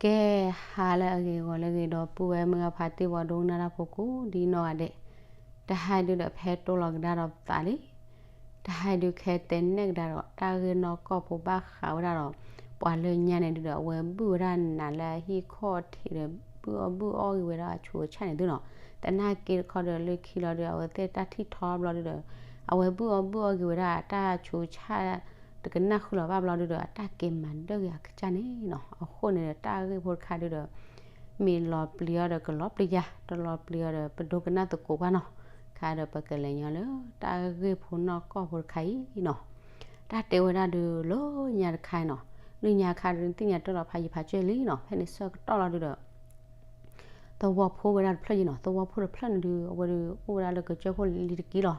ကဲ, ဟါလၢအဂ့ၤ ဂီၤလၢအဂ့ၤ ဒီပုၢ်ဝဲၢ်မုၢ်အဖါတံၢ် ပှၤဒိကနၣ်တၢ်ဖိကိးဒ်နီၢ်ဂၤဒဲး, တဟါအံၤဒုဒီး ဖဲတိၢ်လီၤကဒါဒီးပသးလံ. တဟါအံၤဒုခဲတဲနဲၣ်ကဒါဒီး တၢ်ဂ့ၢ်နီၢ်ကီၢ်ဖိဘၣ်ဃးဝဲဒၣ်ဒီး ပှၤလၢညါန့ၣ်ဒုဒီး အဝဲဘုၣ်ဝဲဒၣ်နးလၢအဟံၣ်ခီၣ်ထံးဒီး ဘုၣ်အီၣ်ဘုၣ်အီၣ်ဂ့ၤဝဲဒၣ်အဆူးအဆါန့ၣ်သုနီၤ. သနာ်က့တခီဒီး လၢခံလီၤဒု အဝဲသ့ၣ်တၢ်ထံၣ်ထီဘျီဒုဒီး အဝဲဘုၣ်အီၣ်ဘုၣ်အီၣ်ဂ့ၤဝဲဒၣ် တၢ်ဆူးဆါ တကနၣ်ဃုာ်လီၤဘၣ်ဘျီဒုဒီး အတၢ်က့ၤမၤဒၢၣ်က့ၤအကစၢ်န့ၣ်နီၤ. အဃိန့ၣ်ဒီး တၢ်ဂ့ၢ်ဖိတခါဒုဒီး မ့ၢ်လီၤပျံၤအီၤဒီးကလီၤပျံၤယၤ, တလီၤပျံၤအီၤဒီး ပဒိကနၣ်သကိးဘၣ်နီၤ. ခါဒီးပကလဲၤညီလၢ တၢ်ဂ့ၢ်ဖိနီၢ်ကီၢ်ဖိတခါအံၤနီၤ. တၢ်တဲဝဲဒၣ်ဒုလၢညါတခါနီၤ, လၢညါခါဒု သ့ၣ်ညါတၢ်လီၤဖးယံၤဖးစၢၢ်လံနီၤ. ဖဲန့ၣ်ဆၢကတီၢ်လီၤဒုဒီး သဝီဖိဝဲဒၣ်တဖျၢၣ်ယံၤနီၤ. သဝီဖိတဖျၢၣ်န့ၣ်ဒု အဝဲဒု အိၣ်ဝဲဒၣ်လၢကစၢၢ်ခိၣ်လံၤတက့ၢ်လီၤ.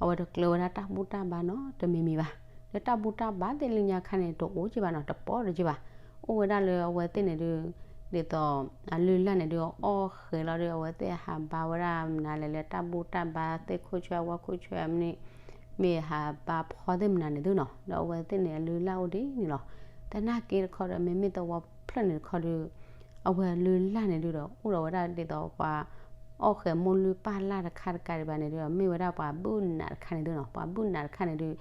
အဝဲတကျၢၤဝဲဒၣ်တၢ်ဘူၣ်တၢ်ဘါနီတမံၤမံၤဘၣ်. လၢတၢ်ဘူၣ်တၢ်ဘါသ့ၣ်လၢညါခါန့ၣ် တအိၣ်က့ဘၣ်နီၤ, တပီၢ်တက့ဘၣ်. အိၣ်ဝဲဒၣ်လၢအဝဲသ့ၣ်န့ၣ်ဒု ဒ်သိး အလုၢ်အလၢ်န့ၣ်ဒု အီၣ်ဃဲၤလီၤဒု အဝဲသ့ၣ်ဟးဘါဝဲဒၣ်မနုၤလဲၣ် လၢတၢ်ဘူၣ်တၢ်ဘါသ့ၣ် ခိၣ်ဆွဲအဝါခိၣ်ဆွဲအမနုၤ မ့ၢ်ဟးဘါဖီသ့ၣ်မနုၤန့ၣ်သုနီၤ. ဒီးအဝဲသ့ၣ်န့ၣ် အလုၢ်အလၢ်အိၣ်ဒ်န့ၣ်လီၤ. သနာ်က့တခီဒီး မ့မ့ၢ်သဝီဖျၢၣ်န့ၣ်တခီဒု အဝဲအလုၢ်အလၢ်န့ၣ်ဒုဒီး အိၣ်ဒီးဝဲဒၣ်ဒ်သိးပှၤ အီၣ်ဃဲၤမိၢ်လုၢ်ပၢ်လၢ်တခါတကးဒံးဘၣ်န့ၣ်ဒုဒီး မ့ၢ်ဝဲဒၣ်ပှၤဘုၣ်နးတခါန့ၣ်သုနီၤ. ပှၤဘုၣ်နးတခါန့ၣ်ဒု ဒ်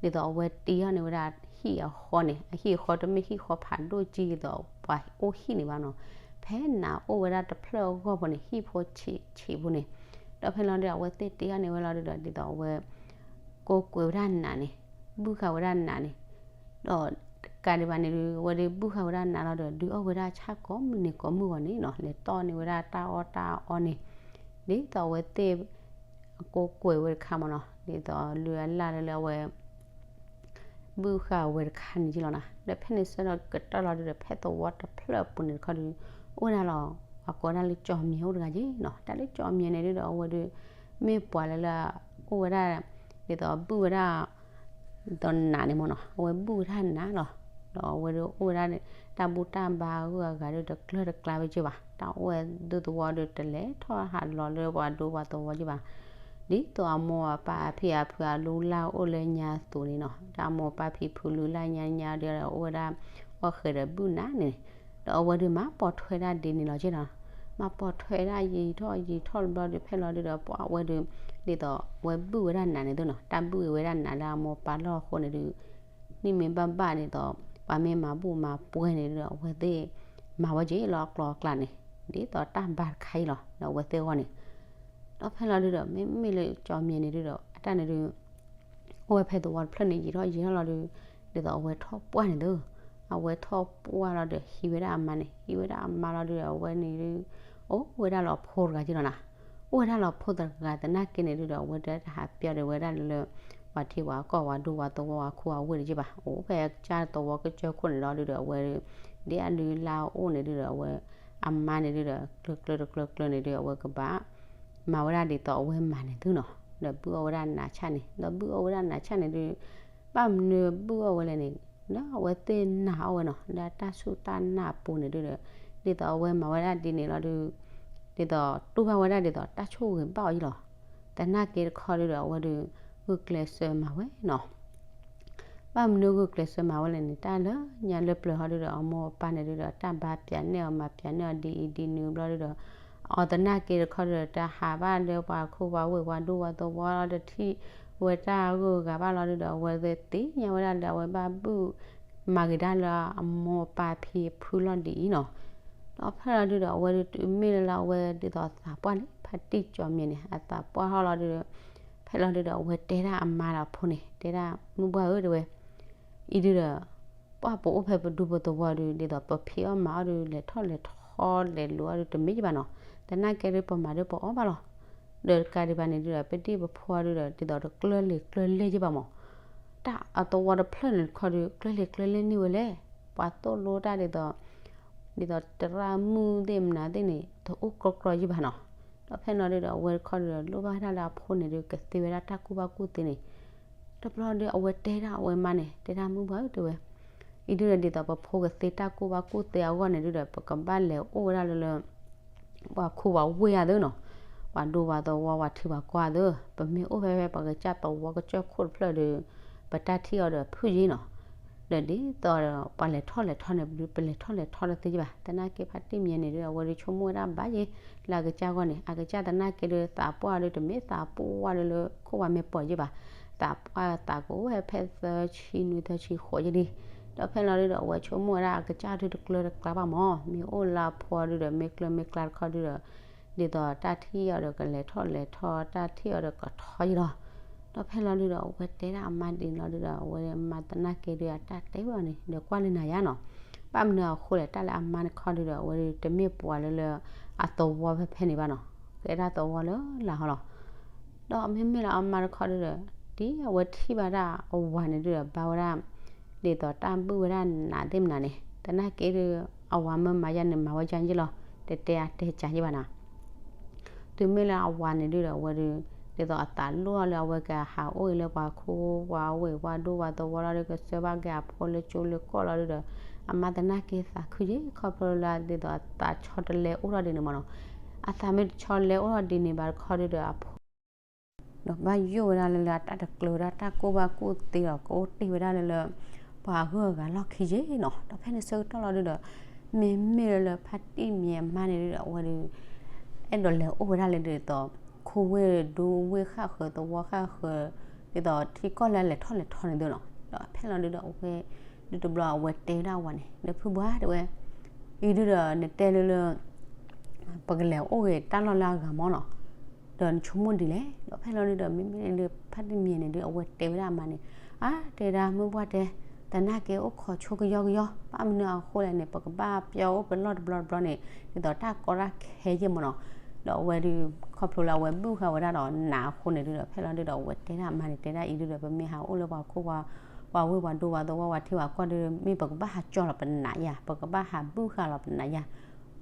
သိးအဝဲတ့အီၣ်န့ၢ်ဝဲဒၣ်ဟံၣ်အဃီန့ၣ်, အဟံၣ်အဃီတမ့ၢ်ဟံၣ်ဃီဖးဒိၣ်ကံ ဒ်သိးပှၤအိၣ်ဟံၣ်န့ၣ်ဘၣ်နီၤ. ဖဲနးအိၣ်ဝဲဒၣ်တဖျၢၣ်အဂီၢ်ဖိန့ၣ် ဟံၣ်ဖိဆံးဆံးဖိန့ၣ်, ဒီးဖဲလီၤဒု အဝဲသ့ၣ်တ့အီၣ်န့ၢ်ဝဲလီၤဒုဒီး ဒ်သိးအဝဲ ကိးကွဲးဝဲဒၣ်နးန့ၣ်, ဘုၣ်ဃာ်ဝဲဒၣ်နးန့ၣ်, ဒီးတကးဒံးဘၣ်န့ၣ်ဒု အဝဲဒုးဘုၣ်ဃာ်ဝဲဒၣ်နးလီၤဒီး ဒုးအီၣ်ဝဲဒၣ်ဆၣ်ကိးမုၢ်နံၤကိးမုၢ်ဂီၤန့ၣ်နီၤ, လဲၤတီၢ်န့ၢ်ဝဲဒၣ်တၢ်အီၣ်တၢ်အီန့ၣ်, ဒ်သိးအဝဲသ့ၣ် အကိးကွဲးဝဲတခါမ့ၢ်နီၤ, ဒ်သိးလုၢ်အလၢ်လၢလၢအဝဲ ဘုၣ်ဃာ်ဝဲတခါန့ၣ်က့လီၤနီၤ. ဒီးဖဲန့ၣ်ဆၢကတီၢ်လီၤဒုဒီး ဖဲသဝီတဖျၢၣ်အပူၤန့ၣ်တခီဒု အိၣ်ဝဲဒၣ်လီၤ, ပှၤကိးဒၣ်လၢကၠီၤမံၤအိၣ်တဂၤက့နီၤ. တၢ်လၢကၠီၤမံၤန့ၣ်ဒုဒီး အဝဲဒု မ့ၢ်ပှၤလၢလၢ အိၣ်ဝဲဒၣ် ဒ်သိးဘုၣ်ဝဲဒၣ် ဒီးနးန့ၣ်မ့ၢ်နီၤ, အဝဲဘုၣ်ဝဲဒၣ်နးလီၤ. ဒီးအဝဲဒုးအိၣ်ဝဲဒၣ် တၢ်ဘူၣ်တၢ်ဘါအဂုၤအဂၤဒုး တကျၢၤတကျါဝဲက့ဘၣ်. တၢ်အိၣ်ဝဲဒုသဝီဒုး တလဲၤထီၣ်ဟးလီၤလၢပှၤဒိပှၤသဝီက့ဘၣ်. ဒ်သိးအမိၢ်အပၢ်အဖံအဖုအလုၢ်အလၢ်အိၣ်လၢညါအသိးန့ၣ်နီၤ, တၢ်မိၢ်ပၢ်ဖံဖုလုၢ်လၢ်ညါညါဒီး အိၣ်ဝဲဒၣ် အီၣ်ဃဲၤဒီးဘုၣ်နးန့ၣ်, ဒီးအဝဲဒုးမၤပိာ်ထွဲဒၣ်ဒ်န့ၣ်လီၤက့နီၤ. မၤပိာ်ထွဲဒၣ်ယံာ်ထီၣ်ယံာ်ထီၣ်ဘျီဒုး ဖဲလီၤဒုဒီး ပှၤအဝဲဒုး ဒ်သိးအဝဲဘုၣ်ဝဲဒၣ်နးန့ၣ်သုနီၤ, တၢ်ဘုၣ်ဝဲဒၣ်နးလၢအမိၢ်ပၢ်လီၢ်အဃိန့ၣ်ဒုး န့ၣ်မ့ၢ်ဘၣ်ဘၣ်ဒ်သိး ပှၤမ့ၢ်မၤဘူၣ်မၤပှဲၤန့ၣ်ဒုး အဝဲသ့ၣ် မၤဝဲက့လီၤအကျိၤအကျဲန့ၣ်, ဒ်သိးတၢ်ဘါတခါအံၤလီၤ ဒီးအဝဲသ့ၣ်အဂီၢ်န့ၣ်, ဒီးဖဲလီၤဒုဒီး မ့မ့ၢ်လၢကၠီၤမံၤန့ၣ်ဒုဒီး အတၢ်န့ၣ်ဒုး အိၣ်ဝဲဖဲသဝီတဖျၢၣ်န့ၣ် ယံာ်ထီၣ်ယံာ်ထီၣ်လီၤဒုး ဒ်သိးအဝဲထီၣ်ပှၢ်န့ၣ်သု, အဝဲထီၣ်ပှၢ်လီၤဒီး ဟံးဝဲဒၣ်အမါန့ၣ် ဟံးဝဲဒၣ်အမါလီၤဒုဒီး အဝဲန့ၣ်ဒုး အိၣ်ဝဲဒၣ်လီၤဖိတဂၤက့လီၤနီၤ. အိၣ်ဝဲဒၣ်လီၤဖိတဂၤသနာ်က့န့ၣ်ဒုဒီး အဝဲဒၣ်တဟးပၠီဒုးဝဲဒၣ်လၢ ပှၤထံပှၤကီၢ်ပှၤဒိပှၤသဝီပှၤခူပှၤဝ့ၢ်တက့ဘၣ်. အိၣ်ဖဲအကစၢ်သဝီကစၢၢ်ခိၣ်န့ၣ်လီၤဒုဒီး အဝဲ ဒ်အလုၢ်အလၢ်အိၣ်န့ၣ်ဒုဒီး အဝဲ အမါန့ၣ်ဒုဒီး ကျၢၤကျၢၤတကျၢၤကျၢၤန့ၣ်ဒုး အဝဲကဘၣ် မၤဝဲဒၣ်ဒ်သိးအဝဲမၤန့ၣ်သုနီၤ. ဒီးဘုၣ်အီၣ်ဝဲဒၣ်နးဆၣ်န့ၣ် ဒီးဘုၣ်အီၣ်ဝဲဒၣ်နးဆၣ်န့ၣ်ဒုး ဘၣ်မနုၤဘုၣ်အီၣ်ဝဲလဲၣ်န့ၣ် ဒီးအဝဲသ့ၣ်နာ်အီၣ်ဝဲနီၤ လၢတၢ်ဆူၣ်တၢ်နာ်အပူၤန့ၣ်ဒုဒီး ဒ်သိးအဝဲမၤဝဲဒၣ်ဒ်န့ၣ်လီၤဒုး ဒ်သိးတူၢ်ဘၣ်ဝဲဒၣ်ဒ်သိးတၢ်ဆိၣ်ဂ့ၤဘၣ်အီၤယံလီၤ. သနာ်က့တခီဒုဒီး အဝဲဒုး ဂုာ်ကျဲးစၢးမၤဝဲနီၤ. ဘၣ်မနုၤဂုာ်ကျဲးစၢးမၤဝဲလဲၣ်န့ၣ် တၢ်လၢညါလၢပျၢၤဟီဒုဒီး အမိၢ်အပၢ်န့ၣ်ဒုဒီး တၢ်ဘါပၠးနဲၣ်အီၤမၤပၠးနဲၣ်အီၤဒ်အံၤဒ်နုၤဘျီဒုဒီး အီၤသနာ်က့တခီဒုဒီး တဟးဘၣ်လၢပှၤခူပှၤဝ့ၢ်ပှၤဒိပှၤသဝီလီၤ တထံၣ်ဝဲတၢ်ဂုၤအဂၤဘၣ်လီၤဒုဒီး အဝဲသ့ၣ်သ့ၣ်ညါဝဲဒၣ်လၢအဝဲဘၣ်ဘုၣ် မၤဂ့ၤဒၣ်လၢအမိၢ်အပၢ်ဖံအဖုလီၤဒ်အံၤနီၤ. ဒီးဖဲလီၤဒုဒီး အဝဲဒုးတုၤမ့ၢ်လၢလၢအဝဲဒ်သိးသးပှၢ်န့ၣ် ဖါတံၢ်ကၠီၤမံၤန့ၣ် အသးပှၢ်ထီၣ်လီၤဒုဒီး ဖဲလီၤဒုဒီး အဝဲတဲဒၣ်အမါဒီးအဖိန့ၣ် တဲဒၣ် မုၢ်ပှၢ်ဧၢ တဲဝဲ အံၤဒုဒီး ပှၢ်ပအိၣ်ဖဲပဒူပသဝီဒု ဒ်သိးပဖံးအီၣ်မၤအီၣ်ဒု လဲၤထီၣ်လဲၤထီလဲၤလိၤအီၣ်ဒု တမ့ၢ်ကဘၣ်နီၤ. သနာ်က့ဒု ပမၤဒုပအီၣ်ဘၣ်လီၤ. ဒီးတကးဒံးဘၣ်န့ၣ်ဒုဒီး ပဒံၣ်ပဖိဒုဒီး ဒ်သိးတကျၢၤလံာ်ကျၢၤလဲၢ်က့ဘၣ်မး တၢ်အသဝီတဖျၢၣ်န့ၣ်တခီဒု ကျၢၤလံာ်ကျၢၤလဲၢ်န့ၢ်ဝဲလဲၣ်. ပှၤသိၣ်လိတၢ်ဒ်သိး ဒ်သိးသရၣ်မုၣ်သ့ၣ်မနုၤသ့ၣ်န့ၣ် တအိၣ်ကြီကြီယံဘၣ်နီၤ. ဒီးဖဲန့ၣ်ဒုဒီး အဝဲတခီဒုဒီး လိၣ်ဘၣ်ဝဲဒၣ်လၢအဖိန့ၣ်ဒု ကသ့ဝဲဒၣ်တၢ်ကူၣ်ဘၣ်ကူၣ်သ့န့ၣ် တဘျီဒု အဝဲတဲဒၣ်အဝဲမါန့ၣ် တဲဒၣ်မုၢ်ပှၢ်ဧၢ တဲဝဲ အံၤဒုဒီး ဒ်သိးပဖိကသ့တၢ်ကူၣ်ဘၣ်ကူၣ်သ့အဂီၢ်န့ၣ်ဒုဒီး ပကဘၣ်လဲၤအိၣ်ဝဲဒၣ်လၢလၢ ပှၤခူပှၤဝ့ၢ်ဧါသ့နီၤ, ပှၤဒိပှၤသဝီ ပှၤထံပှၤကီၢ်ဧါသ့, ပမ့ၢ်အိၣ်ဖဲဖဲပှၤကစၢ်သဝီကစၢၢ်ခိၣ်တဖျၢၣ်ဒီး ပတၢ်ထံၣ်အီၤဒီးဖုၣ်ယ့နီၤ. လၢဒ်သိးဒီး ပှၤလဲၤထီၣ်လဲၤထီန့ၣ် ပလဲၤထီၣ်လဲၤထီတသ့ဘၣ်. သနာ်က့ဖါတံၢ်မံၤန့ၣ်ဒုး အဝဲဒုးဆိကမိၣ်ဝဲဒၣ်ဘၣ်ယဲ လၢအကစၢ်ဂီၢ်န့ၣ် အကစၢ်သနာ်က့ဒုး သးပှၢ်ဒုး တမ့ၢ်သးပှၢ်ဒုးလၢခိၣ်ဝါမ့ၢ်ပီၤယဲဘၣ်. သးပှၢ်သးကအိၣ်ဝဲဖဲသၢဆံနွံသၢဆံဃိးယဲလံ. ဒီးဖဲလီၤဒုးဒီး အဝဲဆိကမိၣ်ဝဲဒၣ်အကစၢ်ဒုးတကျၢၤတကျါဘၣ်မး, မ့ၢ်အိၣ်လၢအဖိဒုးဒီး မ့ၢ်ကျၢၤမ့ၢ်ကျါတခီဒုးဒီး ဒ်သိးတၢ်ထံၣ်အီၤဒီးကလဲၤထီၣ်လဲၤထီ တၢ်ထံၣ်အီၤဒီးကထီယဲလီၤ. ဒီးဖဲလီၤဒုးဒီး အဝဲတဲဒၣ်အမါဒ်န့ၣ်လီၤဒုးဒီး အဝဲမါသနာ်က့ဒုးအတၢ်တဲဝဲအီၤန့ၣ် ဒီးကွၢ်လၢနၤယါနီၤ. ဘၣ်မနုၤအဃိလဲၣ် တၢ်လၢအမါတခီဒုးဒီး အဝဲဒုးတမ့ၢ်ပှၤလၢလၢ အသဝီဖဲဖဲန့ၣ်ဘၣ်နီၤ, ကဲဒၣ်သဝီလၢလၢ်ဟီလီၤ. ဒီးမ့မ့ၢ်လၢအမါတခီဒုးဒီး ဒ်အဝဲထံၣ်ဘၣ်ဒၣ်အဝၤန့ၣ်ဒုးဒီး ဘၣ်ဝဲဒၣ် ဒ်သိးတၢ်ဘုၣ်ဝဲဒၣ်နးသ့ၣ်မနၤန့ၣ် သနာ်က့ဒုး အဝၤမၢမၤယါန့ၣ်မၤဝဲယါယ့ၣ်လီၤ, တတဲအတဲကၢယ့ၣ်ဘၣ်နီၤ. တုၤမ့ၢ်လၢအဝၤန့ၣ်ဒုးဒီး အဝဲဒုး ဒ်သိးအသးလိၣ်ထီၣ်လၢအဝဲကဟးအိၣ်အံၤလၢပှၤခိၣ်ပှၤဝ့ၢ်ပှၤဒိၣ်ပှၤသဝီလီၤဒုး ကဆှၢဘၣ်က့ၤအဖိလၢကၠိလၢကီၢ်လီၤဒုးဒီး အမါသနာ်က့သးခုယ့ၣ် ခီဖျိလၢဒ်သိးအသးဆီတလဲအိၣ်ထီၣ်ဒ်န့ၣ်မးနီၤ. အသးမ့ၢ်တဆီလဲအိၣ်ထီၣ်ဒ်န့ၣ်ဘၣ်တခီဒုးဒီးအဖိ ဒီးဘၣ်ယိၣ်ဝဲဒၣ်လၢလၢအတၢ်တကျၢၤဝဲဒၣ်တၢ်ကိၢ်ဘၣ်ကိၢ်သ့ဒီး ကအိၣ်တ့ၢ်ဝဲဒၣ်လၢလၢ ပှၤအဂုၤအဂၤလီၢ်ခံယ့ၣ်နီၤ. ဒီးဖဲန့ၣ်ဆၢကတီၢ်လီၤဒုးဒီး မ့မ့ၢ်လၢလၢဖါတံၢ်မံၤအမါန့ၣ်ဒုးဒီး အဝဲဒုး အဲၣ်ဒိးလဲၤအိၣ်ဝဲဒၣ်လၢဒ်သိး ခိၣ်ဝ့ၢ်ဒူဝ့ၢ်ဃၣ်ဃၢၤသဝီဃၣ်ဃၢၤ ဒ်သိးထံကီၢ်လၢအလဲၤထီၣ်လဲၤထီန့ၣ်ဒုးနီၤ. ဒီးဖဲလီၤဒုးဒီးအဝဲ ဒုးတဘျီအဝဲတဲဝဲဒၣ်အဝၤန့ၣ် လၢဖုဘှါတဲဝဲ အံၤဒုးဒီးနတဲလၢလၢ ပကလဲၤအိၣ်ဂ့ၤတၢ်လီၢ်လၢအဂၤမးနီၤ, ဒီးနဆိကမိၣ်ဒ်လဲၣ်. ဒီးဖဲလီၤဒုးဒီး မ့မ့ၢ်လၢဖါတံၢ်မံၤန့ၣ်ဒုး အဝဲတဲဝဲဒၣ်အမါန့ၣ်, အါ တဲဒၣ်မုၢ်ပှၢ်တဲ, သနာ်က့အိၣ်ခိးဆိကယီကယီ, ဘၣ်မနုၤအဃိလဲၣ်န့ၣ် ပကဘၣ်ပျီအိၣ်ပလီၢ်တဘျီတဘျီန့ၣ် ဒ်သိးတၢ်ကီတၢ်ခဲယဲၢ်မးနီၤ. ဒီးအဝဲဒုး ခီဖျိလၢအဝဲဘုၣ်ဃာ်ဝဲဒၣ်ဒီးနးအဃိန့ၣ်ဒုးဒီး ဖဲလီၤဒုးဒီး အဝဲတဲဒၣ်အမါန့ၣ် တဲဒၣ်အံၤဒုးဒီး ပမ့ၢ်ဟးအိၣ်လၢပှၤခိၣ်ပှၤ ပှၤဝ့ၢ်ပှၤဒိၣ်ပှၤသဝီပှၤထံပှၤကီၢ်ဒုး မ့ၢ်ပကဘၣ်ဟးကၠီလီၤပနးယါ, ပကဘၣ်ဟးဘုၣ်ဃာ်လီၤပနးယါ.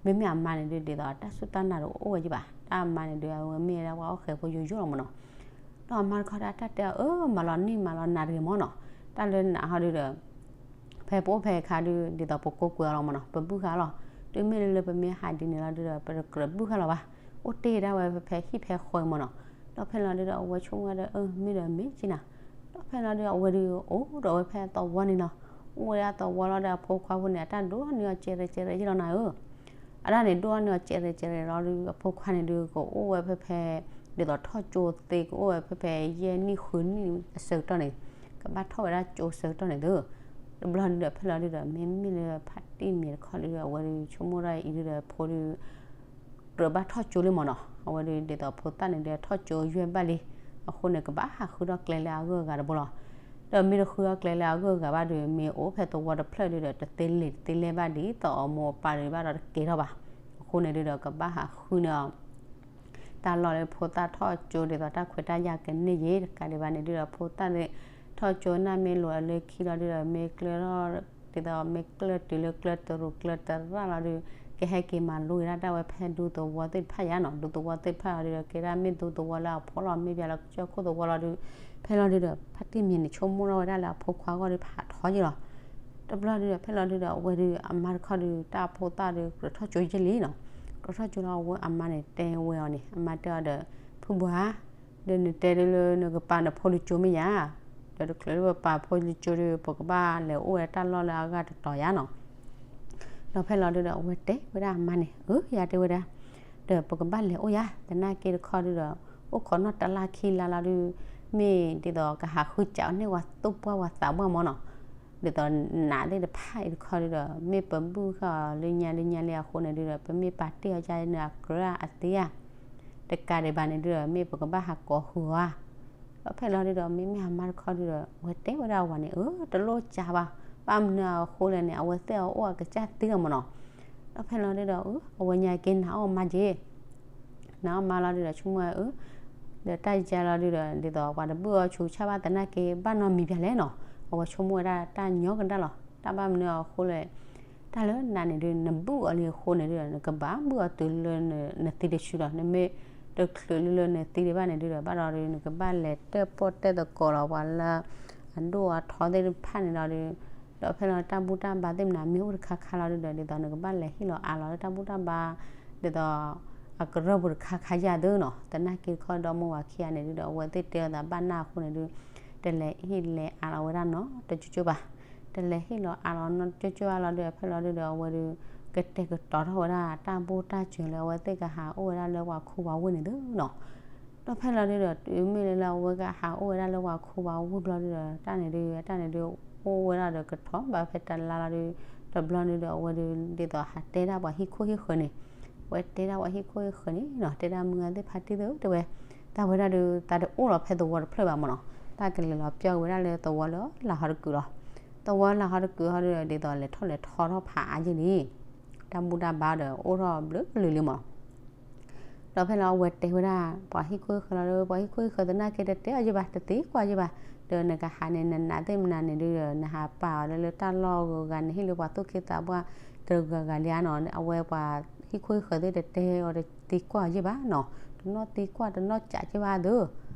မ့မ့ၢ်အမါန့ၣ်ဒုး ဒ်သိးတၢ်စူၢ်တၢ်နာ်တအိၣ်ဝဲယဲၢ်ဘၣ်. တၢ်အမါန့ၣ်ဒုး အဝဲမ့ၢ်ဝဲဒၣ်ပှၤအီၣ်ဃဲးဖိယိယိလီၤမးနီၤ. ဒီးအမါတခီဒီးတၢ်တဲအီၤ အၢ မၤလီၤနံၣ်မၤလီၤနၤတဂ့ၤမးနီၤ. တၢ်လၢနးဟီဒုးဒီး ဖဲပအိၣ်ဖဲအခါဒုး ဒ်သိးပကိးကွဲးအီၤလီၤမးနီၤ, ပဘုၣ်ဃာ်လီၤ. တုၤမ့ၢ်လၢလၢပမ့ၢ်ဟးဒ်န့ၣ်လီၤဒုးဒီး ပတကြၢးဘုၣ်ဃာ်လီၤဘၣ်. အိၣ်တ့ၢ်ဒၣ်ဝဲဖဲဖဲဟံၣ်ဖဲဃီအံၤမးနီၤ. ဒီးဖဲလီၤဒုးဒီး အဝဲဆိကမိၣ်ဝဲဒီး အၢ မ့ၢ်ဒီးမ့ၢ်က့နၤ. ဒီးဖဲလီၤဒုးဒီး အဝဲဒုးအိၣ်ဒီးဝဲဖဲအသဝီန့ၣ်လီၤ. အိၣ်ဝဲဒၣ်အသဝီလီၤဒီး အဖိခွါဖိန့ၣ် အတၢ်ဒိၣ်န့ၢ်အီၤကဲးရဲကဲးရဲယဲၢ်လီၤနၤဧၢ. အတၢ်န့ၣ်ဒိၣ်န့ၢ်အီၤကဲးရဲကဲးရဲလီၤဒုး အဖိခွါန့ၣ်ဒုး ကအိၣ်ဝဲဖဲဖဲ ဒ်သိးထီၣ်ကၠိသ့ ကအိၣ်ဝဲဖဲဖဲယဲၢ်နံၣ်ဃုနံၣ်အဆၢကတီၢ်န့ၣ် ကဘၣ်ထီၣ်ဝဲဒၣ်ကၠိဆၢကတီၢ်န့ၣ်သု. တဘျီဒုးဒီး ဖဲလီၤဒုးဒီး မ့မ့ၢ်လၢဖါတံၢ်မံၤတခီဒုးဒီး အဝဲဒုးဆိကမိၣ်ဒၣ်အံၤဒုးဒီးဖိဒုး ကြၢးဘၣ်ထီၣ်ကၠိလံမးနီၤ. အဝဲဒုးဒ်သိးဖိသၣ်န့ၣ်ဒုးထီၣ်ကၠိယွဲၢ်ဘၣ်လံ. အဃိန့ၣ် ကဘၣ်ဟးဃုထီၣ်ကျဲလၢအဂုၤအဂၤတဘိလီၤ. ဒီးမ့ၢ်တဃုထီၣ်ကျဲလၢအဂုၤအဂၤဘၣ်ဒုး မ့ၢ်အိၣ်ဖဲသဝီတဖျၢၣ်ဒုးဒီး တသ့လံာ်တသ့လဲၢ်ဘၣ်ဒ်သိးအမိၢ်အပၢ်ဒုးဘၣ်ဒီးတကဲထီၣ်ဘၣ်. အဃိန့ၣ်ဒုးဒီး ကဘၣ်ဟးဃုန့ၢ်အီၤ တၢ်လီၢ်လၢဖိသၣ်ထီၣ်ကၠိဒ်သိးတၢ်ခွဲးတၢ်ယာ်ကန့ၢ်ယဲၢ်တကးဒံးဘၣ်န့ၣ်ဒုးဒီး ဖိသၣ်န့ၣ် ထီၣ်ကၠိနၢ်မ့ၢ်လိာ်အလၢခံလီၤဒုးဒီး မ့ၢ်ကျၢၤထီၣ် ဒ်သိးမ့ၢ်ကျၢၤတုၤလၢကျၢၤတရူးကျၢၤတရၣ်လီၤဒုး ကဟဲက့ၤမၤလိဝဲဒၣ်တၢ်ဝဲဖဲဒူသဝီသ့ၣ်တဖၣ်ယါနီၤ. ဒူသဝီသ့ၣ်တဖၣ်လီၤဒုးဒီး ကဲဒၣ်မ့ၢ်ဒူသဝီလၢအဖီလီၤ မ့ၢ်ပှၤလၢကစၢၢ်ခိၣ်သဝီလီၤဒုး ဖဲလီၤဒုးဒီး ဖါတံၢ်မံၤန့ၣ် ဆိကမိၣ်ထီၣ်ဝဲဒၣ်လၢအဖိခွါဂီၢ်ဒုးဖးထီယဲၢ်လီၤ. တဘျီဒုးဒီး ဖဲလီၤဒုးဒီး အဝဲဒုးအမါတခီဒုး တၢ်ဖိသၣ်ဒုး ကြၢးထီၣ်ကၠိယဲၢ်လံနီၤ. ကြၢးထီၣ်ကၠိလီၤ အဝဲအမါန့ၣ်တဲဝဲအီၤန့ၣ် အမါတဲအီၤဒီး ဖုဘှါ ဒီးနတဲဒ်လၢနကပာ်နဖိလၢကၠိမ့ၢ်ယါ, ဒီးတချုးလၢပပာ်ဖိလၢကၠိဒုး ပကဘၣ်လဲၤအိၣ်ဝဲတၢ်လီၢ်လၢအဂၤတတီၤယါနီၤ. ဒီးဖဲလီၤဒုးဒီး အဝဲတဲဝဲဒၣ်အမါန့ၣ် အၢ ယါတဲဝဲဒၣ် ဒီးပကဘၣ်လဲၤအိၣ်ယါ, သနာ်က့တခီဒုးဒီး အိၣ်ခိးနီၢ်တလါခံလါလီၤဒုး မ့ၢ်ဒ်သိးကဟးဃုစးအီၤန့ၢ်ဝဲသူၣ်ပှၢ်ဝဲသးပှၢ်မးနီၤ. ဒ်သိးနးသ့ၣ်တဖၣ်အံၤတခီဒုးဒီး မ့ၢ်ပဘုၣ်ဃာ်အီၤလၢညါလၢညါလံအဃိန့ၣ်ဒုးဒီး ပမ့ၢ်ပာ်တ့ၢ်အီၤယါန့ၣ်အကြၢးအသ့ဧါ တကးဒံးဘၣ်န့ၣ်ဒုးဒီး မ့ၢ်ပကဘၣ်ဟးကိးဃုာ်ဧါ. ဒီးဖဲလီၤဒုးဒီး မ့မ့ၢ်အမါတခီဒုးဒီး အဝဲတဲဝဲဒၣ်အဝၤန့ၣ် အၢ တလိၣ်ကါဘၣ်, ဘၣ်မနုၤအဃိလဲၣ်န့ၣ် အဝဲသ့ၣ်အအိၣ်အကစၢ်သ့လီၤမးနီၤ. ဒီးဖဲလီၤဒုးဒီး အဝဲညါက့ၤနာ်အီၣ်မါက့ၤ နာ်အီၣ်မါလီၤဒုးဒီး ဆိကမိၣ်ဝဲအၢ ဒီးတၢ်ယါလီၤဒုးဒီး ဒ်သိးပှၤတဘုၣ်အီၤဆူးဆါဘၣ်သနာ်က့ ဘၣ်နီတမံၤဘၣ်လဲၣ်နီၤ. အဝဲဆိကမိၣ်ဝဲဒၣ်တၢ်ညီကဒၣ်လီၤ. တၢ်ဘၣ်မနုၤအဃိလဲၣ် တၢ်လၢနၤန့ၣ်ဒုး နဘုၣ်အီၤလံအဃိန့ၣ်ဒုးဒီး နကဘၣ်ဘုၣ်အီၤတုၤလၢနသံတစုလီၤ. နမ့ၢ်တချုးလၢလၢနသံဒံးဘၣ်န့ၣ်ဒုးဒီး ဘၣ်ဒီးဒုး နကဘၣ်လဲၤတၢၣ်ပီၣ်တၢၣ်သကိးလီၤ ပှၤလၢအဒိၣ်အထီသ့ၣ်တဖၣ်န့ၣ်လီၤဒုး ဒီးဖဲလီၤတၢ်ဘူၣ်တၢ်ဘါသ့ၣ်မနၤ မ့ၢ်အိၣ်တခါခါလီၤဒုးဒီး ဒ်သိးနကဘၣ်လဲၤဟ့ၣ်လီၤအါလီၤလၢတၢ်ဘူၣ်တၢ်ဘါ ဒ်သိး အကရၢၢ်ပူၤတခါခါယါသုနီၤ. သနာ်က့တခီဒီမိၢ်ဝၤခံဂၤန့ၣ်ဒုးဒီး အဝဲသ့ၣ်တဲအသးဘၣ်နၢ်အဃိန့ၣ်ဒုး တလဲၤဟ့ၣ်လဲၤအါလီၤဝဲဒၣ်နီတကၠိကၠိဘၣ်. တလဲၤဟ့ၣ်လီၤအးလီၤနီၢ်ကၠိၢ်ကၠိၢ်အါလီၤဒုး ဖဲလီၤဒုးဒီး အဝဲဒုး ကတဲာ်ကတီၤထီၣ်ဝဲဒၣ်တၢ်ဘူၣ်တၢ်စၢၤလၢအဝဲသ့ၣ်ကဟးအိၣ်ဝဲဒၣ်လၢပှၤခူပှၤဝ့ၢ်န့ၣ်သုနီၤ. ဒီးဖဲလီၤဒုးဒီး တုၤမ့ၢ်လၢလၢအဝဲကဟးအိၣ်ဝဲဒၣ်လၢပှၤခူပှၤဝ့ၢ်ဘျီဒုးဒီး တၢ်န့ၣ်ဒုး အတၢ်န့ၣ်ဒုး အိၣ်ဝဲဒၣ်ဒီးကထီၣ်ဘၣ်ဖဲတလါလီၤဒုး တဘျီန့ၣ်ဒီး အဝဲဒုး ဒ်သိးဟးတဲဒၣ်ပှၤဟံၣ်ခိၣ်ဟံၣ်ဃၢၤန့ၣ်, ဝဲတဲဒၣ်ပှၤဟံၣ်ခိၣ်ဟံၣ်ဃၢၤန့ၣ်နီၤ, တဲဒၣ်မုၢ်ဂၤသ့ၣ်ဖါတံၢ်သ့ၣ်ဧၢ တဲဝဲ, တၢ်ဝဲဒၣ်ဒုး တၢ်တအိၣ်လီၤဖဲသဝီတဖျၢၣ်ဘၣ်မ့ၢ်နီၤ, တၢ်ကလဲၤလီၤပျီက့ၤဝဲဒၣ်လၢသဝီလၢလၤဟီတကုာ်လီၤ. သဝီလၤဟီတကုာ်ဟီဒုး ဒ်သိးလဲၤထီၣ်လဲၤထီထီၣ်ဖးအါယဲၢ်လံ, တၢ်ဘူၣ်တၢ်ဘါဒီးအိၣ်ထီၣ်ဘျုးကလုာ်လံမ့ၢ်နီၤ. ဒီးဖဲလီၤအဝဲတဲဝဲဒၣ် ပှၤဟံၣ်ခိၣ်ဟံၣ်ဃၢၤလီၤဒီး ပှၤဟံၣ်ခိၣ်ဟံၣ်ဃၢၤသနာ်က့ တတဲအီၤယဲၢ်ဘၣ်, တသံကွၢ်ယဲၢ်ဘၣ်, ဒီးနကဟးန့ၣ် နနးသ့ၣ်မနၤန့ၣ်ဒုးဒီး နဟးပာ်အီၤလၢလၢတၢ်လီၢ်ဂုၤဂၤ နဟ့ၣ်လၢပှၤသူၣ်က့သးပှၢ်တဂၤဂၤလံဧါနီၤ, အဝဲပှၤဟံၣ်ခိၣ်ဟံၣ်ဃၢၤသ့ၣ်တတဲအီၤတသံကွၢ်အီၤယဲၢ်ဘၣ်နီၤ, တနီၣ်သံကွၢ်တနီၣ်စးက့ၢ်ဘၣ်သု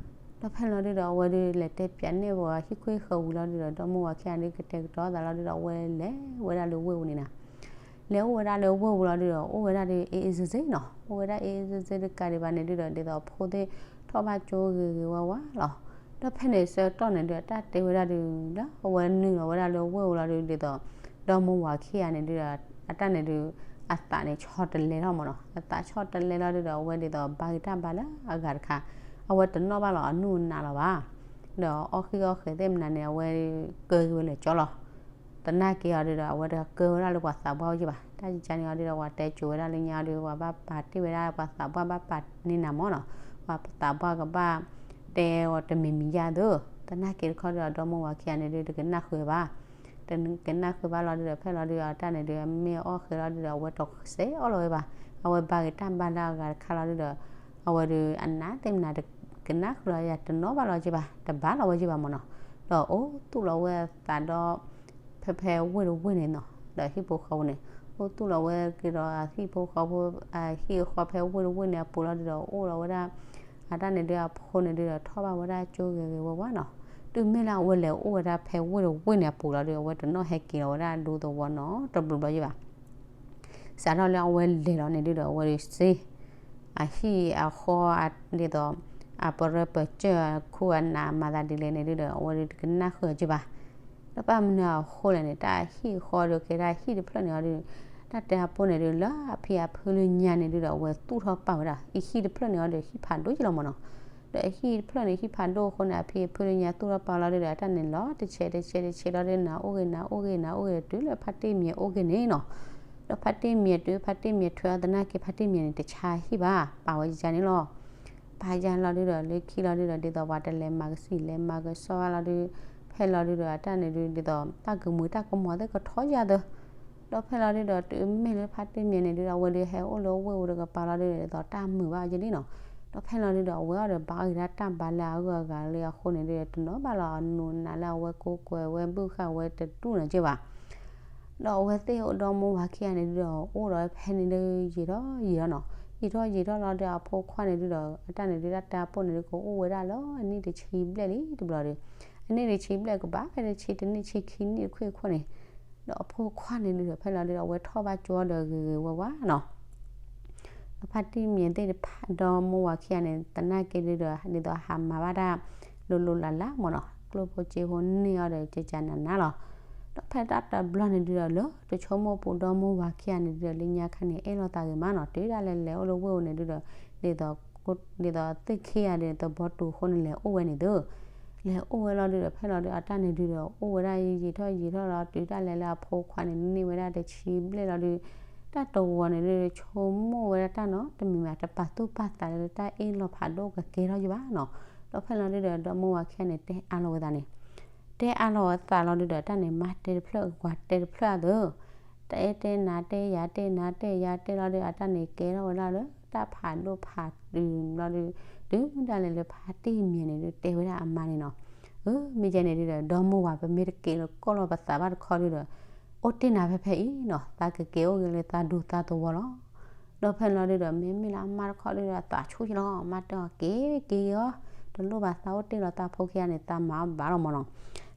ဒီးဖဲလီၤဒုးဒီး အဝဲဒုးလဲၤတဲပၠးန့ၢ်ပှၤဟံၣ်ခိၣ်ဟံၣ်ဃၢၤဝံၤလီၤဒုးဒီး ဒီမါဝၤခံဂၤန့ၣ်ကတဲာ်ကတီၤသးလီၤဒုးဒီး အဝဲလဲၤဝဲဒၣ်လၢဝ့ၢ်ပူၤန့ၣ်နီၤ. လဲၤအိၣ်ဝဲဒၣ်လၢဝ့ၢ်ပူၤလီၤဒုးဒီး အိၣ်ဝဲဒၣ်ဒုး အ့ၣ်အ့ၣ်စ့ၣ်စ့ၣ်နီၤ, အိၣ်ဝဲဒၣ်အ့ၣ်အ့ၣ်စ့ၣ်စ့ၣ်တကးဒံးဘၣ်န့ၣ်ဒုးဒီး ဒ်သိးဖိသ့ၣ်ထီၣ်ဘၣ်ကၠိဂ့ၤဂ့ၤဝါဝါလီၤ. ဒီးဖဲန့ၣ်ဆၢကတီၢ်န့ၣ်ဒုး အတၢ်တဲဝဲဒၣ်ဒုး လၢအဝဲနုာ်လီၤဝဲဒၣ်လၢဝ့ၢ်ပူၤလီၤဒုး ဒ်သိး ဒီမါဝၤခံဂၤန့ၣ်ဒုးဒီး အတၢ်န့ၣ်ဒုး အသးန့ၣ်ဆီတလဲထီၣ်မ့ၢ်နီၤ, အသးဆီတလဲလီၤဒုးဒီး အဝဲဒ်သိးဘါဂ့ၤတၢ်ဘါလၢအဂၤတခါ, အဝဲတနီၣ်ဘၣ်လီၤအနူၢ်အနးလီၤဘၣ်. ဒီးအီၣ်ဃံၣ်အီၣ်ဃဲၤသ့ၣ်မနၤန့ၣ် အဝဲကၢက့ၤဝဲလၢာ်ကၠီလီၤ. သနာ်က့အီၤဒုးဒီး အဝဲတကၢဝဲဒၣ်လၢပှၤသးပှၢ်အိၣ်ယဲၢ်ဘၣ်. တၢ်ယကါန့ၣ်အီၤဒုးဒီး ပှၤတဲစိၤဝဲဒၣ်လၢညါအီၤဒုး ပှၤဘၣ်ပာ်တ့ၢ်ဝဲဒၣ်ပှၤသးပှၢ်ဘၣ်ပာ်န့ၢ်နၤမ့ၢ်နီၤ, ပှၤသးပှၢ်ကဘၣ်တဲအီၤတမံၤမံၤယါသု, သနာ်က့တခီဒုးဒီး ဒီမါဝၤခံဂၤန့ၣ်ဒုး တကနၣ်ဃုာ်ဘၣ်. တကနၣ်ဃုာ်ဘၣ်လီၤဒုးဒီး ဖဲလီၤဒုးဒီး အတၢ်န့ၣ်ဒုး အမ့ၢ်အီၣ်ဃဲၤလီၤဒုးဒီး အဝဲတစဲးအီၣ်လီၤဝဲဘၣ်. အဝဲဘါဂ့ၤတၢ်ဘါလၢအဂၤတခါလီၤဒုးဒီး အဝဲဒုးအနးသ့ၣ်မနၤ တကနၣ်ဃုာ်လီၤယၤ တနီၣ်ဘၣ်လီၤယဲၢ်ဘၣ်, တဘါလီၤဝဲယဲၢ်ဘၣ်မ့ၢ်နီၤ. ဒီးအိၣ်သူၣ်လီၤဝဲအသးဒီး ဖဲဖဲဝ့ၢ်တဝ့ၢ်န့ၣ်နီၤ, ဒီးဟံၣ်ဖိဃီဖိန့ၣ် အိၣ်သူၣ်လီၤဝဲက့ၤဒီးအဟံၣ်ဖိဃီဖိ အဟံၣ်အဃီဖဲဝ့ၢ်တဝ့ၢ်န့ၣ်အပူၤလီၤဒုးဒီး အိၣ်လီၤဝဲဒၣ် အတၢ်န့ၣ်ဒုး အဖိန့ၣ်ဒုးဒီး ထီၣ်ဘၣ်ဝဲဒၣ်ကၠိဂ့ၤဂ့ၤဝါဝါနီၤ. တုၤမ့ၢ်လၢအဝဲလဲၤအိၣ်ဝဲဒၣ်ဖဲဝ့ၢ်တဝ့ၢ်န့ၣ်အပူၤလီၤဒုး အဝဲတနီၣ်ဟဲက့ၤလီၤဝဲဒၣ်ဒူသဝီနီတဘျီဘျီယဲၢ်ဘၣ်. စးထီၣ်လၢအဝဲလဲၤလီၤန့ၣ်ဒုးဒီး အဝဲဒုးစ့ အဟံၣ်အဃီ ဒ်သိး အပရၢပၢၤစၢၢ်အခိၣ်အနးမၤသးဒ်လဲၣ်န့ၣ်ဒုးဒီး အဝဲဒုးတကနၣ်ဃုာ်အီၤက့ၢ်ဘၣ်. ဒီးဘၣ်မနုၤအဃိလဲၣ်န့ၣ် တၢ်ဟံၣ်ဃီဒုးကဲဒၣ်ဟံၣ်တဖျၢၣ်န့ၣ်အီၤဒုး တၢ်တဲအဖိန့ၣ်ဒုး လၢအဖံအဖုလၢညါန့ၣ်ဒုးဒီး အဝဲသူၣ်ထီၣ်ပာ်ဝဲဒၣ် အဟံၣ်တဖျၢၣ်န့ၣ်အီၤဒုး ဟံၣ်ဖးဒိၣ်က့ၤလီၤမ့ၢ်နီၤ. ဒီးအဟံၣ်တဖျၢၣ်န့ၣ် ဟံၣ်ဖးဒိၣ်အဃိန့ၣ် အဖံအဖုလၢညါသူၣ်ထီၣ်ပာ်လီၤဒုးဒီး အတၢ်န့ၣ်လီၤတဆဲးတဆဲးတဆဲးလီၤဒုး နၤအိၣ်ဂ့ၤ နၤအိၣ်ဂ့ၤ နၤအိၣ်ဂ့ၤ တုၤလၢဖါတံၢ်မံၤအိၣ်က့ၤန့ၣ်နီၤ. ဒီးဖါတံၢ်မံၤတုၤဖါတံၢ်မံၤထွဲအီၤသနာ်က့ ဖါတံၢ်မံၤန့ၣ် တဆါဟံၣ်ဘၣ် ပာ်ဝဲယါန့ၣ်လီၤ. ပာ်ယါလီၤဒုးဒီး လၢခံလီၤဒုးဒီး ဒ်သိးပှၤတလဲၤမၤကစံၣ်လဲၤမၤကစီၣ်ဘၣ်လီၤဒုး ဖဲလီၤဒုးဒီး အတၢ်န့ၣ်ဒုး ဒ်သိးတၢ်ကမူၤတၢ်ကမီၤသ့ၣ်ကထီယါသၢ ဒီးဖဲလီၤဒုးဒီး တုၤမ့ၢ်လၢဖါတံၢ်မံၤန့ၣ်ဒုးဒီး အဝဲဒုးဟဲအိၣ်လၢဝ့ၢ်ပူၤတကပၤလီၤဒုးဒီး ဒ်သိးတၢ်မုာ်ဘၣ်အီၤယဲၢ်လံနီၤ. ဒီးဖဲလီၤဒုးဒီး အဝဲအီၤဒီးဘၣ်ဂ့ၤဒၣ်တၢ်ဘါလၢအဂုၤအဂၤလၢအဃိန့ၣ်ဒုးဒီး တနီၣ်ဘၣ်လီၤအနူးနးလၢအဝဲကိးကွဲးဝဲဘုၣ်ဃာ်ဝဲတဒူၣ်န့ၣ်က့ၢ်ဘၣ်. ဒီးအဝဲသ့ၣ်ဒီမါဝၤခံဂၤန့ၣ်ဒုးဒီး အိၣ်ဒီးဖဲန့ၣ်ဒုးယံာ်ထီၣ်ယံာ်ထီၣ်နီၤ. ယံာ်ထီၣ်ယံာ်ထီၣ်လီၤဒုး အဖိခွါန့ၣ်ဒုးဒီး အတၢ်န့ၣ်ဒုး တၢ်တဲအဖိန့ၣ်ဒုး ကအိၣ်ဝဲဒၣ်လၢအနံၣ်တဆံဘျဲၣ်လံတဘျီဒီး အနံၣ်တဆံဘျဲၣ်ကဘၣ်ဖဲတဆံ တနံၣ်ဆံခံနံၣ်တခွံၣ်အခိၣ်န့ၣ်, ဒီးအဖိခွါန့ၣ်ဒုးဒီး ဖဲလီၤဒုးဒီး အဝဲထီၣ်ဘၣ်ကၠိဒီးဂ့ၤဂ့ၤဝါဝါနီၤ. ဒီးဖါတံၢ်မံၤသ့ၣ်တဖၣ် ဒီမါဝၤခံဂၤန့ၣ် သနာ်က့ဒုးဒီး ဒ်သိးဟးမၤဘၣ်တၢ် လိၤလိၤလးလးမ့ၢ်နီၤ, ကျိၣ်ဖိစ့ဖိန့ၢ်အီၤဒီး ကကနးနးလီၤ. ဒီးဖဲတၢ်တဘျီန့ၣ်ဒုးဒီး လၢတဆိကမိၣ်ပူၤ ဒီမါဝၤခံဂၤန့ၣ်ဒုးဒီး လၢညါခါန့ၣ် အဲၣ်လိာ်သးဂ့ၤမးနီၤ, တုၤဒၣ်လဲာ်လဲၤအိၣ်လၢဝ့ၢ်ပူၤန့ၣ်ဒုးဒီး ဒ်သိး ဒ်သိးသ့ၣ်ခံဂၤဒီး သဘီတူၤအဃိန့ၣ် လဲၤအိၣ်ဝဲန့ၣ်သု လဲၤအိၣ်ဝဲလီၤဒုးဒီး ဖဲလီၤဒုး အတၢ်န့ၣ်ဒုးဒီး အိၣ်ဝဲဒၣ်ယံာ်ထီၣ်ယံာ်ထီၣ်လီၤ, တုၤဒၣ်လဲာ်လၢအဖိခွါန့ၣ် န့ၢ်ဝဲဒၣ်တဆံဘျဲၣ်လီၤဒုး တၢ်တဝီၤန့ၣ်ဒုး ဆိကမိၣ်ဝဲဒၣ်တၢ်နီတမံၤမး တပာ်သူၣ်ပာ်သးလၢတၢ်အ့ၣ်လိာ်ဖးဒိၣ်ကကဲထီၣ်ယံာ်ဘၣ်နီၤ. ဒီးဖဲလီၤဒုးဒီး ဒီမါဝၤခံဂၤန့ၣ် တဲအါလီၤဝဲသးန့ၣ် တဲအါလီၤဝဲသးလီၤဒုးဒီး တၢ်န့ၣ် မါတဲတဖျၢၣ် ဝၤတဲတဖျၢၣ်အသိး တၢ်အဲၣ်တဲနၤတဲယၤတဲနၤတဲယၤတဲလီၤဒုး အတၢ်န့ၣ်ကဲထီၣ်ဝဲဒၣ်လၢ တၢ်ဖးဒိၣ်ဖးတုၤလီၤဒုး တုၤဒၣ်လဲာ်လၢဖါတံၢ်မံၤန့ၣ်ဒုး တဲဝဲဒၣ်အမါန့ၣ်နီၤ, အၢ မ့ၢ်ကဲန့ၣ်ဒုးဒီး ဒီမါဝၤ ပမ့ၢ်တက့ၤလၢကီၢ်လီၤပသးဘၣ်တခီဒုးဒီး အိၣ်တ့ၢ်နၤဖဲဖဲအံၤနီၤ, သးကက့ၤအိၣ်က့ၤလၢသးဒူသးသဝီလီၤ. ဒီးဖဲလီၤဒုးဒီး မ့မ့ၢ်လၢအမါတခီဒုးဒီး သးဆူၣ်ယလီၤ, မါတဲအီၤက့ၤက့ၤအီၤ, တလိၣ်ဘၣ်သးအိၣ်တ့ၢ်လီၤသးဖိခံဂၤန့ၣ် သးမၤအီၣ်ဘၣ်လီၤမ့ၢ်နီၤ,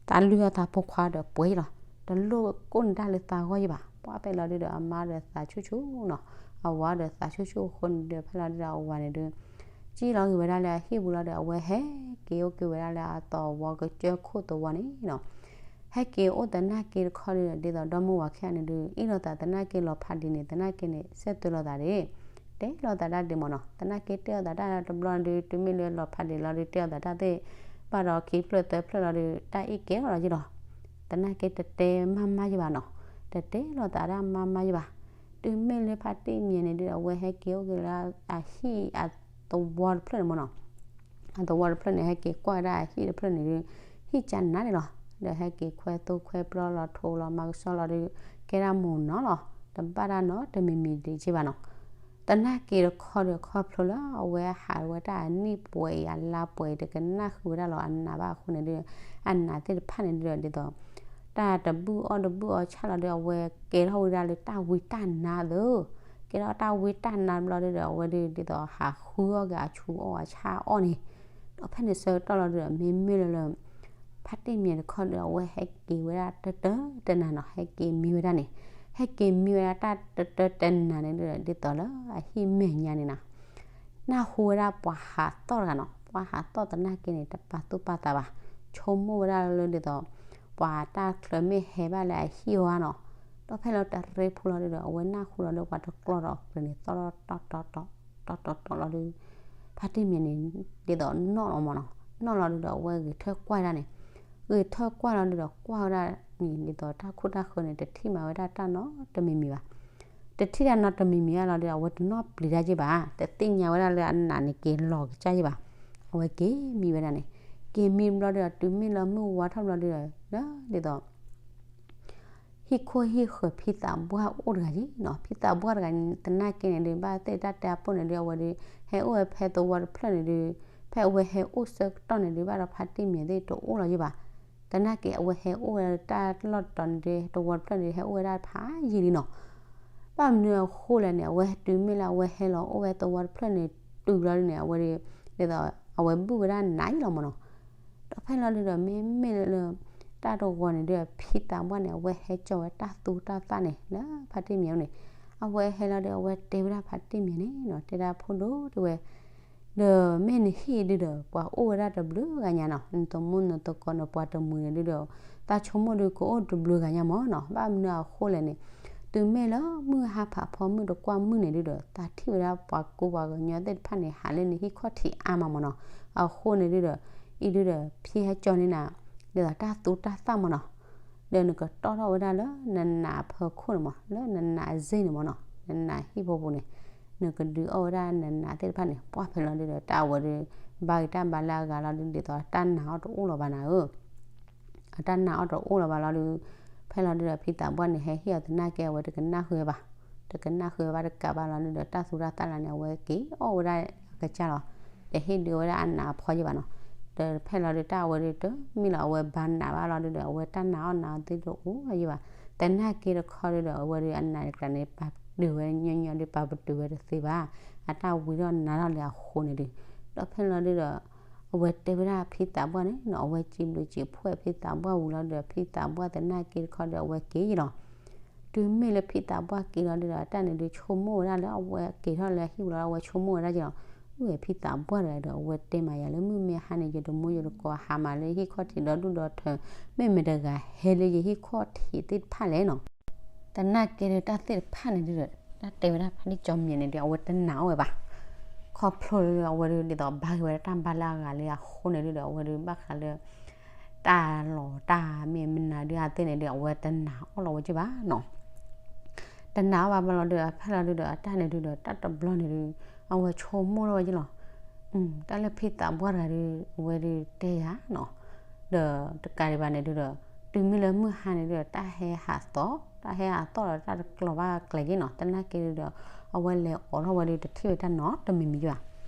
သးလုၢ်အီၣ်သးဖိခွါဒီးပှဲၤလီၤ, တလိၣ်ကိးနံၤဒၣ်လၢသးဂီၢ်ယဘၣ်. ပှၢ်ဖဲလီၤဒုးဒီး အမါဒီးသးဆူၣ်ဆူၣ်နီၤ, အဝၤဒီးသးဆူၣ်ဆူၣ်အဃိန့ၣ်ဒုး ဖဲလီၤဒုးဒီး အဝၤန့ၣ်ဒုး ကံၣ်လီၤဂ့ၤဝဲဒၣ်လၢအဟံၣ်ပူၤလီၤဒီး အဝဲဟဲက့ၤအိၣ်က့ၤဝဲဒၣ်လၢအသဝီကစၢၢ်ခိၣ်သဝီန့ၣ်နီၤ. ဟဲက့ၤအိၣ်သနာ်က့တခီဒီး ဒ်သိးဒီမါဝၤခံဂၤန့ၣ်ဒုး အ့ၣ်လိာ်သးသနာ်က့လီၤဖးဒံးန့ၣ် သနာ်က့န့ၣ် ဆဲးသွဲလိာ်သးဒီး တဲလိာ်သးတၢ်ဒ်မ့ၢ်နီၤ. သနာ်က့တဲလိာ်သးတၢ်တဘျီဒုး တုၤမ့ၢ်လၢလီၤဖးဒံးလီၤဒုး တဲလိာ်သးတၢ်သ့ၣ် ဘၣ်ဒီးခံဖျၢၣ်သၢဖျၢၣ်လီၤဒုး တၢ်အ့ၣ်ကဲထီၣ်လီၤက့လီၤ. သနာ်က့တတဲမၤမၤယဘၣ်နီၤ. တတဲလိာ်သးတၢ်မၤမၤယဘၣ်. တုၤမ့ၢ်လၢဖါတံၢ်မံၤန့ၣ်ဒုး အဝဲဟဲက့ၤအိၣ်က့ၤလၢအဟံၣ်အသဝီတဖျၢၣ်န့ၣ်မ့ၢ်နီၤ. အသဝီတဖျၢၣ်န့ၣ် ဟဲက့ၤကွၢ်ဝဲဒၣ်အဟံၣ်တဖျၢၣ်န့ၣ်ဒုး ဟံၣ်ကနါန့ၣ်လီၤ. ဒီးဟဲက့ၤခွဲသိခွဲပျီလီၤထိးလီၤမၤကဆှီလီၤဒုး ကဲဒၣ်မိၢ်နီၤလီၤ. တဘၣ်တၢ်နီတမံၤမံၤဒံးက့ဘၣ်နီၤ. သနာ်က့တခီဒီးခီဖျိလၢအဝဲဟးဝဲတၢ်အနံၣ်ပှဲၤအံၤအလါပှဲၤအံၤ တကနၣ်ဃုာ်ဝဲဒၣ်လီၤအနးဘၣ်အဃိန့ၣ်ဒုး အနးသ့ၣ်တဖၣ်န့ၣ်ဒုး ဒ်သိး တၢ်တဘူၣ်အီၣ်တဘူၣ်အီဆၣ်လီၤဒီး အဝဲကဲထီၣ်ဝဲဒၣ်လၢတၢ်ဝံတၢ်နါသၢ ကဲထီၣ်တၢ်ဝံတၢ်နါဘျီဒုးဒီး အဝဲဒုးဒ်သိးဟးဃုအီၣ်က့ၤအဆူအီၣ်အဆၣ်အီၣ်န့ၣ် ဒီးဖဲန့ၣ်ဆၢကတီၢ်လီၤဒုးဒီး မ့မ့ၢ်လၢလၢ ဖါတံၢ်မံၤတခီဒီး အဝဲဟဲက့ၤဝဲဒၣ်တတၢတနၤနီၤ ဟဲက့ၤမံဝဲဒၣ်န့ၣ် ဟဲက့ၤမံဝဲဒၣ်တၢ်တတၢတနၤန့ၣ်ဒုးဒီး ဒ်သိးလၢအဟံၣ်မဲာ်ညါန့ၣ်နီၤ နၢ်ဟူဝဲဒၣ်ပှၤဟးသီၣ်တဂၤနီၤ ပှၤဟးသီၣ်သနာ်က့န့ၣ် တပာ်သူၣ်ပာ်သးဘၣ် ဆိကမိၣ်ဝဲဒၣ်လၢဒ်သိး ပှၤတၢ်ချၢမ့ၢ်ဟဲဘၣ်လၢအဟံၣ်အဂီၢ်နီၤ ဒီးဖဲလၢတရ့ဖိလီၤဒုးဒီး အဝဲနၢ်ဟူလီၤဒီးပှၤတကျီဒီးအကျဲန့ၣ် သီၣ်တီတီတီတီတီတီတီလီၤဒုး ဖါတံၢ်မံၤန့ၣ် ဒ်သိးနီၣ်လီၤမ့ၢ်နီၤ နီၣ်လီၤဒုးဒီး အဝဲဂဲၤထၢၣ်ကွၢ်ဒၣ်န့ၣ် ဂဲၤထၢၣ်ကွၢ်လီၤဒုးဒီး ကွၢ်ဝဲဒၣ်န့ၣ် ဒ်သိးတၢ်ခိၣ်တၢ်ဃၢၤန့ၣ် တထံၣ်မးဝဲဒၣ်တၢ်နီတမံၤမံၤဘၣ် တထံၣ်တၢ်နီတမံၤမံၤဘၣ်လီၤဒီး အဝဲတနီၣ်ပျံၤတၢ်ယ့ၢ်ဘၣ် တသ့ၣ်ညါဝဲဒၣ်လၢအနးန့ၣ်က့ၤလီၤကစၢ်ယ့ၢ်ဘၣ် အဝဲက့ၤမံဝဲဒၣ်န့ၣ် က့ၤမံဘျီဒီး တုၤမ့ၢ်လၢမုၢ်ဝါထီၣ်ဘျီဒုးဒီး လၢဒ်သိး ဟံၣ်ခိၣ်ဟံၣ်ဃၢၤဖံသးပှၢ်အိၣ်တဂၤယ့ၢ်နီၤ ဖံသးပှၢ်တဂၤသနာ်က့န့ၣ်ဒုး ဘၣ်သ့ၣ်တၢ်တဲအပိၢ်န့ၣ်ဒုး အဝဲဒုး ဟဲအိၣ်ဝဲဖဲသဝီတဖျၢၣ်န့ၣ်ဒုး ဖဲအဝဲဟဲအိၣ်ဆၢကတီၢ်န့ၣ်ဒုး ဘၣ်ဒီးဖါတံၢ်မံၤသ့ၣ်တအိၣ်လီၤယ့ၢ်ဘၣ် သနာ်က့အဝဲဟဲအိၣ်ဝဲတၢ်လီၢ်တတီၤန့ၣ်ဒုး သဝီတဖျၢၣ်န့ၣ်ဒုး ဟဲအိၣ်ဝဲဒၣ်ဖးယံာ်လံနီၤ ဘၣ်မနုၤအဃိလဲၣ်န့ၣ် အဝဲတုၤမ့ၢ်လၢအဝဲဟဲလီၤအိၣ်ဝဲသဝီတဖျၢၣ်န့ၣ် တုၤလီၤဒုးန့ၣ် အဝဲဒုး ဒ်သိး အဝဲဘူၣ်ဝဲဒၣ်နးယံာ်လီၤမ့ၢ်နီၤ ဒီးဖဲလီၤဒုးဒီး မ့မ့ၢ်လၢ တၢ်တဂီၤန့ၣ်ဒုး ဖံသးပှၢ်န့ၣ် အဝဲဟဲကၠီဝဲတၢ်သူတၢ်သၣ်န့ၣ် လၢဖါတံၢ်မံၤန့ၣ် အဝဲဟဲလီၤဒီး အဝဲတဲဝဲဒၣ်ဖါတံၢ်မံၤန့ၣ်နီၤ တဲဒၣ်ဖိဒိၣ်တဲဝဲ ဒီးမ့ၢ်နဟံၣ်ဒုးဒီး ပှၤအိၣ်ဝဲဒၣ်တဘျုးဂၤညါနီၤ နသမူနသကိးနပှၤတမှံၤန့ၣ်ဒုးဒီး သးဆိကမိၣ်ဒုးကအိၣ်တဘျုးဂၤညါမ့ၢ်နီၤ ဘၣ်မနုၤအဃိလဲၣ်န့ၣ် တုၤမ့ၢ်လၢမုၢ်ဟါဖးဖီမုၢ်တကွၢ်မုၢ်န့ၣ်ဒုးဒီး သးထံၣ်ဝဲဒၣ်ပှၤကူပှၤကညီသ့ၣ်တဖၣ်န့ၣ် ဟးလၢနဟံၣ်ခီၣ်ထံးအါမးမ့ၢ်နီၤ အဃိန့ၣ်ဒုးဒီး အံၤဒုးဒီး ဖံဟဲကၠီန့ၢ်နၤ ဒ်သိးတၢ်သူတၢ်သၣ်မ့ၢ်နီၤ ဒီးနကတီၢ်ထီၣ်ဝဲဒၣ်လၢနနးအဖီခိၣ်န့ၣ်မ့ၢ် လၢနနးအစ့ၢ်န့ၣ်မ့ၢ်နီၤ နနးဟံၣ်ဖိပူၤန့ၣ် နကဒုးအီၣ်ဝဲဒၣ်နနးသ့ၣ်တဖၣ်န့ၣ် ပှၢ်ဖဲလီၤဒုးဒီး တၢ်အဝဲဒုး ဘါဂ့ၤတၢ်ဘါလၢအဂၤလီၤဒုး ဒ်သိးတၢ်နးအီၣ်တအိၣ်လီၤဘၣ်နၤဧၢ အတၢ်နးအီၣ်တအိၣ်လီၤဘၣ်လီၤဒုး ဖဲလီၤဒုးဒီး ဖံသးပှၢ်န့ၣ် ဟဲဟ့ၣ်အီၤသနာ်က့ အဝဲတကနၣ်ဃုာ်ဝဲဘၣ် တကနၣ်ဃုာ်ဝဲဘၣ်တကးဘၣ်လီၤဒုးဒီး တၢ်သူတၢ်သၣ်လၢန့ၣ် အဝဲက့ၤအီၣ်ဝဲဒၣ်အကစၢ်လီၤ တဟ့ၣ်ဒုးဝဲဒၣ်အနးအဖီယ့ၢ်ဘၣ်နီၤ ဒီးဖဲလီၤဒုး တၢ်အဝဲဒုးတမ့ၢ်လီၤ အဝဲဘါနးဘၣ်လီၤဒုးဒီး အဝဲတၢ်နးအီၣ်နးအီသ့ၣ်တအိၣ်လီၤယ့ၢ်ဘၣ် သနာ်က့တခီဒုးဒီး အဝဲဒုးအနးတကျါန့ၣ် ပာ်ပတုာ်ဝဲညီညီဒုး ပာ်ပတုာ်ဝဲတသ့ဘၣ် အတၢ်ဝံထီၣ်နးထီၣ်လံအဃိန့ၣ်ဒုး ဒီးဖဲလီၤဒုးဒီး အဝဲတဲဝဲဒၣ်ဖံသးပှၢ်န့ၣ်နီၤ အဝဲစံးဘျုးစံးဖှိၣ်ဖံသးပှၢ်ဝံၤလီၤဒီး ဖံသးပှၢ်သနာ်က့တခီဒီး အဝဲက့ၤယ့ၢ်လီၤ တုၤမ့ၢ်လၢဖံသးပှၢ်က့ၤလီၤဒုးဒီး အတၢ်န့ၣ်ဒုးဆိကမိၣ်ဝဲဒၣ်လၢအဝဲက့ၤထီၣ်လၢဟံၣ်ပူၤလီၤ အဝဲဆိကမိၣ်ဝဲဒၣ်က့ၤလီၤ အဝဲဖံသးပှၢ်တဂၤဒီး အဝဲတဲမးယၤလၢမုၢ်မ့ၢ်ဟါန့ၣ် ယတမူယတကိးဟးမးလၢယဟံၣ်ခီၣ်ထံးဒီဒူၣ်ဒီထၢ မ့ၢ်မတၤတဂၤဟဲလၢယဟံၣ်ခီၣ်ထံးသ့ၣ်တဖၣ်လဲၣ်နီၤ သနာ်က့ဒီးတၢ်သ့ၣ်တဖၣ်န့ၣ်ဒုးဒီး တၢ်တဲဝဲဒၣ်ဖါတံၢ်ကၠီမံၤန့ၣ်ဒုး အဝဲတနာ်အီၣ်ဝဲဘၣ် ခီဖျိလၢအဝဲဒုးဒ်သိးဘါဂ့ၤဝဲဒၣ်တၢ်ဘါလၢအဂၤလံအဃိန့ၣ်ဒုးဒီး အဝဲဒုးဘၣ်ဃးလၢ တၢ်လီၤတၢ်မ့ၢ်မနုၤဒုးအသ့ၣ်န့ၣ်ဒုး အဝဲတနာ်အီၣ်လီၤဝဲက့ၢ်ဘၣ်နီၤ တနာ်အီၣ်ဘၣ်ဘၣ်လီၤဒုး ဖဲလီၤဒုးဒီး အတၢ်န့ၣ်ဒုးဒီး တၢ်တဘျီန့ၣ်ဒုး အဝဲဆိကမိၣ်လီၤဝဲက့ၢ်လီၤ တၢ်လၢဖံသးပှၢ်တဂၤဒုး အဝဲဒုးတဲယၤနီၤ ဒီးတကးဒံးဘၣ်န့ၣ်ဒုးဒီး တုၤမ့ၢ်လၢမုၢ်ဟါန့ၣ်ဒုးဒီး တၢ်ဟဲဟးသီၣ် တၢ်ဟဲဟးသီၣ်ဒီးတၢ်တကျီၤဘၣ်ကျဲက့ၢ်နီၤ သနာ်က့ဒုးဒီး အဝဲလဲၤအိးထီၣ်ဝဲဒုးတထံၣ်ဝဲတၢ်နီတမံၤမံၤယွၤ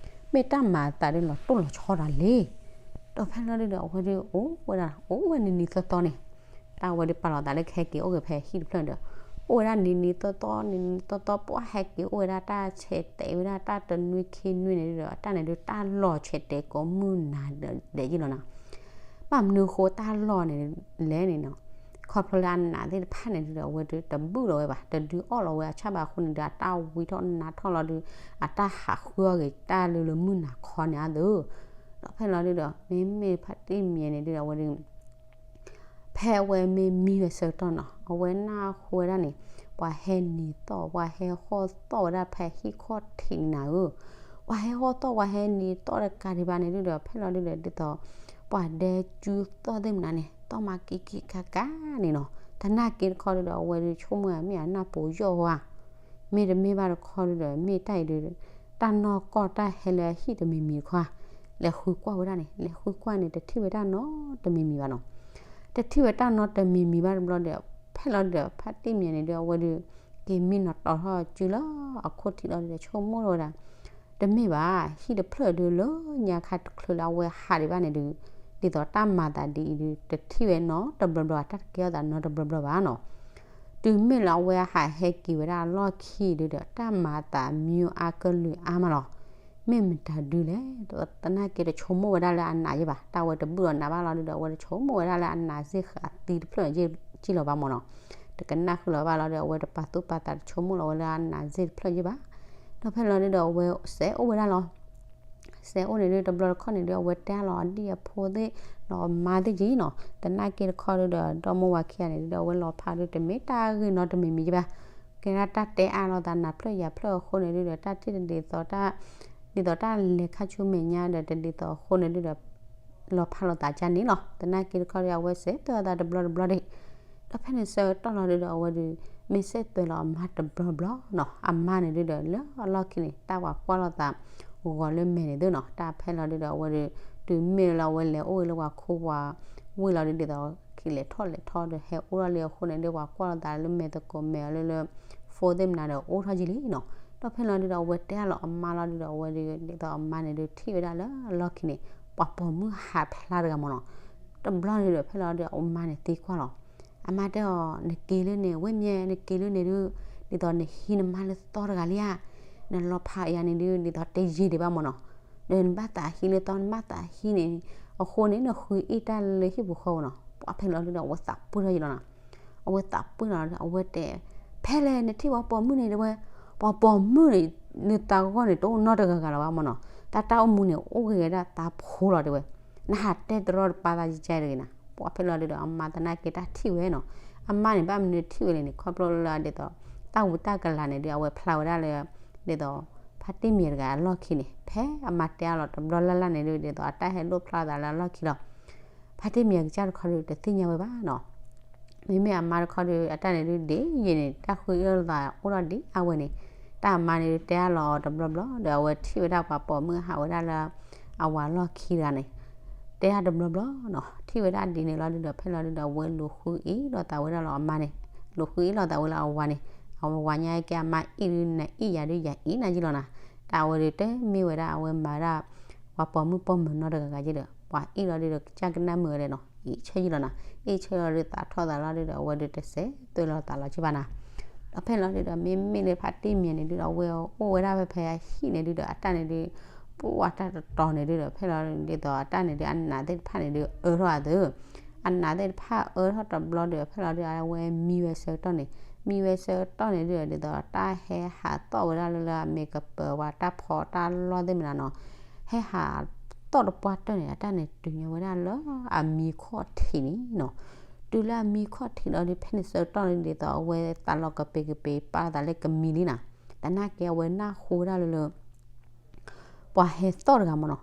မ့ၢ်တၢ်မၤအသးဒုးလီၤတိၢ်လီၤဆီတၢ်လံ ဒီးဖဲလီၤဒုးဒီး အဝဲဒုးအိၣ်ဝဲဒၣ် အိၣ်ဝဲနံၤနံၤသီသီန့ၣ် တၢ်ဝဲဒုးပာ်လီၤသးလၢကဟဲက့ၤအိၣ်က့ၤဖဲဟံၣ်တဖျၢၣ်န့ၣ်ဒီး အိၣ်ဝဲဒၣ်နံၤနံၤသီသီ နံၤနံၤသီသီ ပှၢ်ဟဲက့ၤအိၣ်ဝဲဒၣ်တၢ်ဆဲးတဲာ်ဝဲဒၣ်တၢ်တနွံခံနွံန့ၣ်ဒုးဒီး အတၢ်န့ၣ်ဒုးတၢ်လီၤဆဲးတဲာ်ကိးမုၢ်နၤဒဲးယ့ၢ်လီၤနီၤ ဘၣ်မနုၤအဃိတၢ်လီၤန့ၣ်လဲၣ်န့ၣ်နီၤ ခီဖျိလၢအနးသ့ၣ်တဖၣ်န့ၣ်ဒုးဒီး အဝဲဒုးတဘူၣ်လီၤဝဲဘၣ် တဒုးအီၣ်လီၤဝဲအဆၣ်ဘၣ်အဃိန့ၣ်ဒီး အတၢ်ဝံထီၣ်နးထီၣ်လီၤဒုး အတၢ်ဟးဃုအီၣ်က့ၤတၢ်လၢလၢမုၢ်နၤခီန့ၣ်အသိး ဒီးဖဲလီၤဒုးဒီး မ့မ့ၢ်ဖါတံၢ်မံၤန့ၣ်ဒုးဒီး အဝဲဒုး ဖဲအဝဲမ့ၢ်မံဝဲဆၢကတီၢ်နီၤ အဝဲနၢ်ဟူဝဲဒၣ်န့ၣ် ပှၤဟဲနံၤသီၣ် ပှၤဟဲဟီၣ်သီၣ်ဝဲဒၣ်ဖဲဟံၣ်ခီၣ်ထံးန့ၣ်နၤဧၢ, ပှၤဟဲဟီၣ်သီၣ် ပှၤဟဲနံၤသီၣ်တကးဒံးဘၣ်န့ၣ်ဒုဒီး ဖဲလီၤဒုဒီးဒ်သိး ပှၤဒဲကၠူသီၣ်သ့ၣ်မနၤန့ၣ် သီၣ်မးက့က့ကါကါန့ၣ်နီၤ. သနာ်က့တခီဒုဒီး အဝဲဒုဆိကမိၣ်မ့ၢ်အနၢ်ပူၤယီၣ်ဝါ မ့တမ့ၢ်ဘၣ်တခီဒုဒီး မ့ၢ်တၢ်အံၤဒု တၢ်နီၢ်ကီၢ်တၢ်ဟဲလၢအဟံၣ်တမံၤမံၤတခီ လဲၤဃုကွၢ်ဝဲဒၣ်န့ၣ် လဲၤဃုကွၢ်န့ၣ် တထံၣ်ဝဲဒၣ်နီတမံၤမံၤဘၣ်နီၤ. တထံၣ်ဝဲတၢ်နီတမံၤမံၤဘၣ်တဘျီဒီး ဖဲလီၤဒုဒီး ဖါတံၢ်မံၤန့ၣ်ဒု အဝဲဒု က့ၤမံနီၤတီၤထီၣ်စုလၢအခိၣ်ထံးလီၤဒုဒီး ဆိကမိၣ်လီၤဝဲဒၣ် တမ့ၢ်ဘၣ် ဟံၣ်တဖျၢၣ်ဒုလၢညါခါတချုးလၢအဝဲဟးဒံးဘၣ်န့ၣ်ဒု ဒ်သိးတၢ်မၤသးဒ်အံၤဒု တထံၣ်ဝဲနီတဘျီဘျီ တၢ်တကဲထီၣ်သးနီတဘျီဘျီဘၣ်နီၤ. တုၤမ့ၢ်လၢအဝဲဟးဟဲက့ၤဝဲဒၣ်အလီၢ်ခံဒုဒီး တၢ်မၤသးမံအါကလုာ်အါမးလီၤ. မ့ၢ်မတၤဒုလဲၣ် သနာ်က့တဆိကမိၣ်ဝဲဒၣ်လၢအနးယ့ၢ်ဘၣ် တၢ်ဝဲတဘုၣ်ဒီးနးဘၣ်လီၤဒုဒီး အဝဲတဆိကမိၣ်ဝဲဒၣ်လၢအနးစ့ၢ်ဃာ်အသံတဖျၢၣ်ယ့ၢ်လီၤဘၣ်မးနီၤ. တကနၣ်ဃုာ်လီၤဘၣ်လီၤဒီး အဝဲတပာ်သူၣ်ပာ်သးတဆိကမိၣ်လီၤဝဲလၢအနးစ့ၢ်တဖျၢၣ်ယ့ၢ်ဘၣ်. ဒီးဖဲလီၤဒုဒီး အဝဲစဲးအိၣ်ဝဲဒၣ်လီၤ. စဲးအိၣ်န့ၣ်ဒု တဘျီတခီၣ်န့ၣ်ဒု အဝဲတဲအါလီၤအဒံၣ်အဖိသ့ၣ် ဒီးအမါသ့ၣ်က့နီၤ. သနာ်က့တခီဒုဒီး ဒီမိၢ်ဝၤခံဂၤန့ၣ်ဒုဒီး အဝဲလီၤဖးဒု တမ့ၢ်တၢ်ဂ့ၢ်နီတမံၤမံၤယ့ၢ်ဘၣ်. ကဲဒၣ်တၢ်တဲအါလိာ်သးနၤဖျၢၣ်ယၤဖျၢၣ်အဃိန့ၣ်ဒုဒီး တၢ်ထံၣ်တဒ်သိးတၢ် ဒ်သိးတၢ်လဲၤခါဆူမဲာ်ညါဒီး တဒ်သိးအဃိန့ၣ်ဒုဒီး လီၤဖးလိာ်သးကန့ၣ်လီၤ. သနာ်က့တခီဒု အဝဲစဲးသွဲၣ်အသးတဘျီတဘျီဒံး ဒီးဖဲန့ၣ်ဆၢကတီၢ်လီၤဒုဒီး အဝဲဒု မ့ၢ်စဲးသွဲၣ်လီၤအမါတဘျီဘျီနီၤ. အမါန့ၣ်ဒုဒီး လၢအလီၢ်ခံန့ၣ် တၢ်ပှၤကွၢ်လိာ်သး ဂီၤလၢမဲာ်န့ၣ်သုနီၤ. တၢ်ဖဲလီၤဒုဒီး အဝဲဒု တုၤမ့ၢ်လၢအဝဲလဲၤအိၣ်ဂ့ၤလၢပှၤခိပှၤဝ့ၢ်လီၤဒု ဒ်သိး ခံလဲၤထီၣ်လဲၤထီဒီး ဟဲအိၣ်ထီၣ်လံအဃိန့ၣ်ဒု ပှၤကွၢ်လိာ်သးလၢမဲာ်သကိးမဲာ်အီၤလၢလၢ phone သ့ၣ်မနၤဒီး အိၣ်ထီၣ်က့ၤလံနီၤ. ဒီးဖဲလီၤဒုဒီး အဝဲတဲအါလီၤအမါလီၤဒုဒီး အဝဲဒု ဒ်သိးအမါန့ၣ်ဒု ထံၣ်ဝဲဒၣ်လၢအလီၢ်ခံန့ၣ် ပှၤပိာ်မုၣ်ဟးဖျါတဂၤမးနီၤ. တဘျီန့ၣ်ဒီး ဖဲလီၤဒု အမါန့ၣ်သံကွၢ်လီၤ. အမါတဲအီၤ နက့ၤလၢန့ၣ် ဝဲမ့ၢ်နက့ၤလၢန့ၣ်ဒု ဒ်သိးနဟံးနမါလၢသီတဂၤလံဧါ. နလီၤဖးယၤန့ၣ်ဒု ဒ်သိးတယံာ်ဒံးဘၣ်မးနီၤ. ဒီးနဘၣ်သးဟံးလၢသီ နဘၣ်သးဟံးန့ၣ် အဃိန့ၣ် နဃုအ့ၣ်တၢ်လၢဟံၣ်ပူၤဃီပူၤနီၤ. ပှၤဖဲလီၤဒုဒီး အဝဲသးပှၢ်ထီၣ်ယံၤလီၤနီၤ. အဝဲသးပှၢ်လီၤဒီး အဝဲတဲ ဖဲလဲၣ်နထံၣ်ပှၤပိာ်မုၣ်န့ၣ်တဲဝဲ, ပှၤပိာ်မုၣ်န့ၣ် လၢသးဂီၢ်န့ၣ် တအိၣ်နီတဂၤဂၤလၢၤဘၣ်မးနီၤ. တၢ်တၢ်အိၣ်မူန့ၣ် အိၣ်ဂ့ၤဝဲဒၣ်သးဖိလီၤတဲဝဲ. နဟးတဲတရီတပါသးယကဲတဂ့ၤနၤ. ပှၤဖဲလီၤဒုဒီး အမါသနာ်က့တၢ်ထံၣ်ဝဲနီၤ. အမါန့ၣ် ဘၣ်မနုၤထံၣ်ဝဲလဲၣ်န့ၣ် ခီဖျိလၢဒ်သိး တၢ်ဝံတၢ်ကလၤန့ၣ်ဒု အဝဲဖျါဝဲဒၣ်လၢ ဒ်သိး ဖါတံၢ်မံၤတဂၤအလီၢ်ခံန့ၣ် ဖဲအမါတဲအါလီၤတဘျီလၢ်လၢ်န့ၣ်ဒု ဒ်သိးအတၢ်ဟဲလိၣ်ဖျါသးလၢအလီၢ်ခံလီၤ. ဖါတံၢ်မံၤအကစၢ်တခီဒု တသ့ၣ်ညါဝဲဘၣ်နီၤ. မ့မ့ၢ်အမါတခီဒု အတၢ်န့ၣ်ဒု ဒ်ယံာ်န့ၣ် တၢ်ဃုအ့ၣ်လိာ်သးအိၣ်ထီၣ်ဒ်အါဝဲန့ၣ်, တၢ်အမါန့ၣ်ဒု တဲအါလီၤအီၤတဘျီဘျီဒီး အဝဲထံၣ်ဝဲဒၣ်ပှၤပိာ်မုၣ်ဟးဝဲဒၣ်လၢ အဝၤလီၢ်ခံတဂၤန့ၣ်, တဲအါတဘျီဘျီနီၤ. ထံၣ်ဝဲဒၣ်ဒ်န့ၣ်လီၤဒုဒီး ဖဲလီၤဒုဒီး အဝဲလူၤဃုအ့ၣ်လိာ်သးဝဲဒၣ်လီၤအမါန့ၣ်, လူၤဃုအ့ၣ်လိာ်သးဝဲလၢအဝၤန့ၣ်, အဝၤညါကဲအမါအ့ၣ်ဒု နအ့ၣ်ယၤဒု ယၤအ့ၣ်နၤယံလီၤနၤ. တၢ်အဝဲဒု တမ့ၢ်ဝဲဒၣ်အဝဲမၤဒၣ် ပှၤပိာ်မုၣ်ပိာ်မၢၤနီတဂၤဂၤက့ဒီး ပှၤအ့ၣ်လီၤဒုဒီး ကစၢ်ကနၣ်မုာ်ဝဲလဲၣ်နီၤ, အ့ၣ်ဆၢယံလီၤနၤ, အ့ၣ်ဆၢလီၤဒု သးထီၣ်သးလီၤဒုဒီး အဝဲဒုတစဲးသွဲၣ်လီၤသးလီၤက့ဘၣ်နၤ. ဒီးဖဲလီၤဒုဒီး မ့မ့ၢ်လၢဖါတံၢ်မံၤန့ၣ်ဒုဒီး အဝဲအိၣ်ဝဲဒၣ်ဖဲဖဲအဟံၣ်န့ၣ်ဒုဒီး အတၢ်န့ၣ်ဒု ပှၤတၢ်တတီၤန့ၣ်ဒုဒီး ဖဲလီၤဒု ဒ်သိးအတၢ်န့ၣ်ဒု အနးသ့ၣ်တဖၣ်န့ၣ်ဒု အၢထီၣ်အသး အနးသ့ၣ်တဖၣ်အၢထီၣ်တဘျီဒီး ဖဲလီၤဒု အဝဲမံဝဲဆၢကတီၢ်န့ၣ်, မံဝဲဆၢကတီၢ်န့ၣ်ဒုဒီး ဒ်သိးတၢ်ဟဲဟးသီၣ်ဝဲဒၣ်လၢလၢအမ့ၢ်ကပၢၤဝဲတၢ်ဖီတၢ်လီၢ်သ့ၣ်မနၤနီၤ, ဟဲဟးသီၣ်တပှၢ်တၢၢ်န့ၣ် အတၢ်န့ၣ်တုၤညီဝဲဒၣ်လၢအမံခီၣ်ထံးန့ၣ်နီၤ. တုၤလၢအမံခီၣ်ထံးလီၤဒု ဖဲန့ၣ်ဆၢကတီၢ်န့ၣ် ဒ်သိးအဝဲသးလီၤကပ့ၤကပ့ၤ ပာ်သးလၢကမံလံနၤ. သနာ်က့အဝဲနၢ်ဟူဝဲဒၣ်လၢလၢ ပှၤဟဲသီၣ်တဂၤမးနီၤ.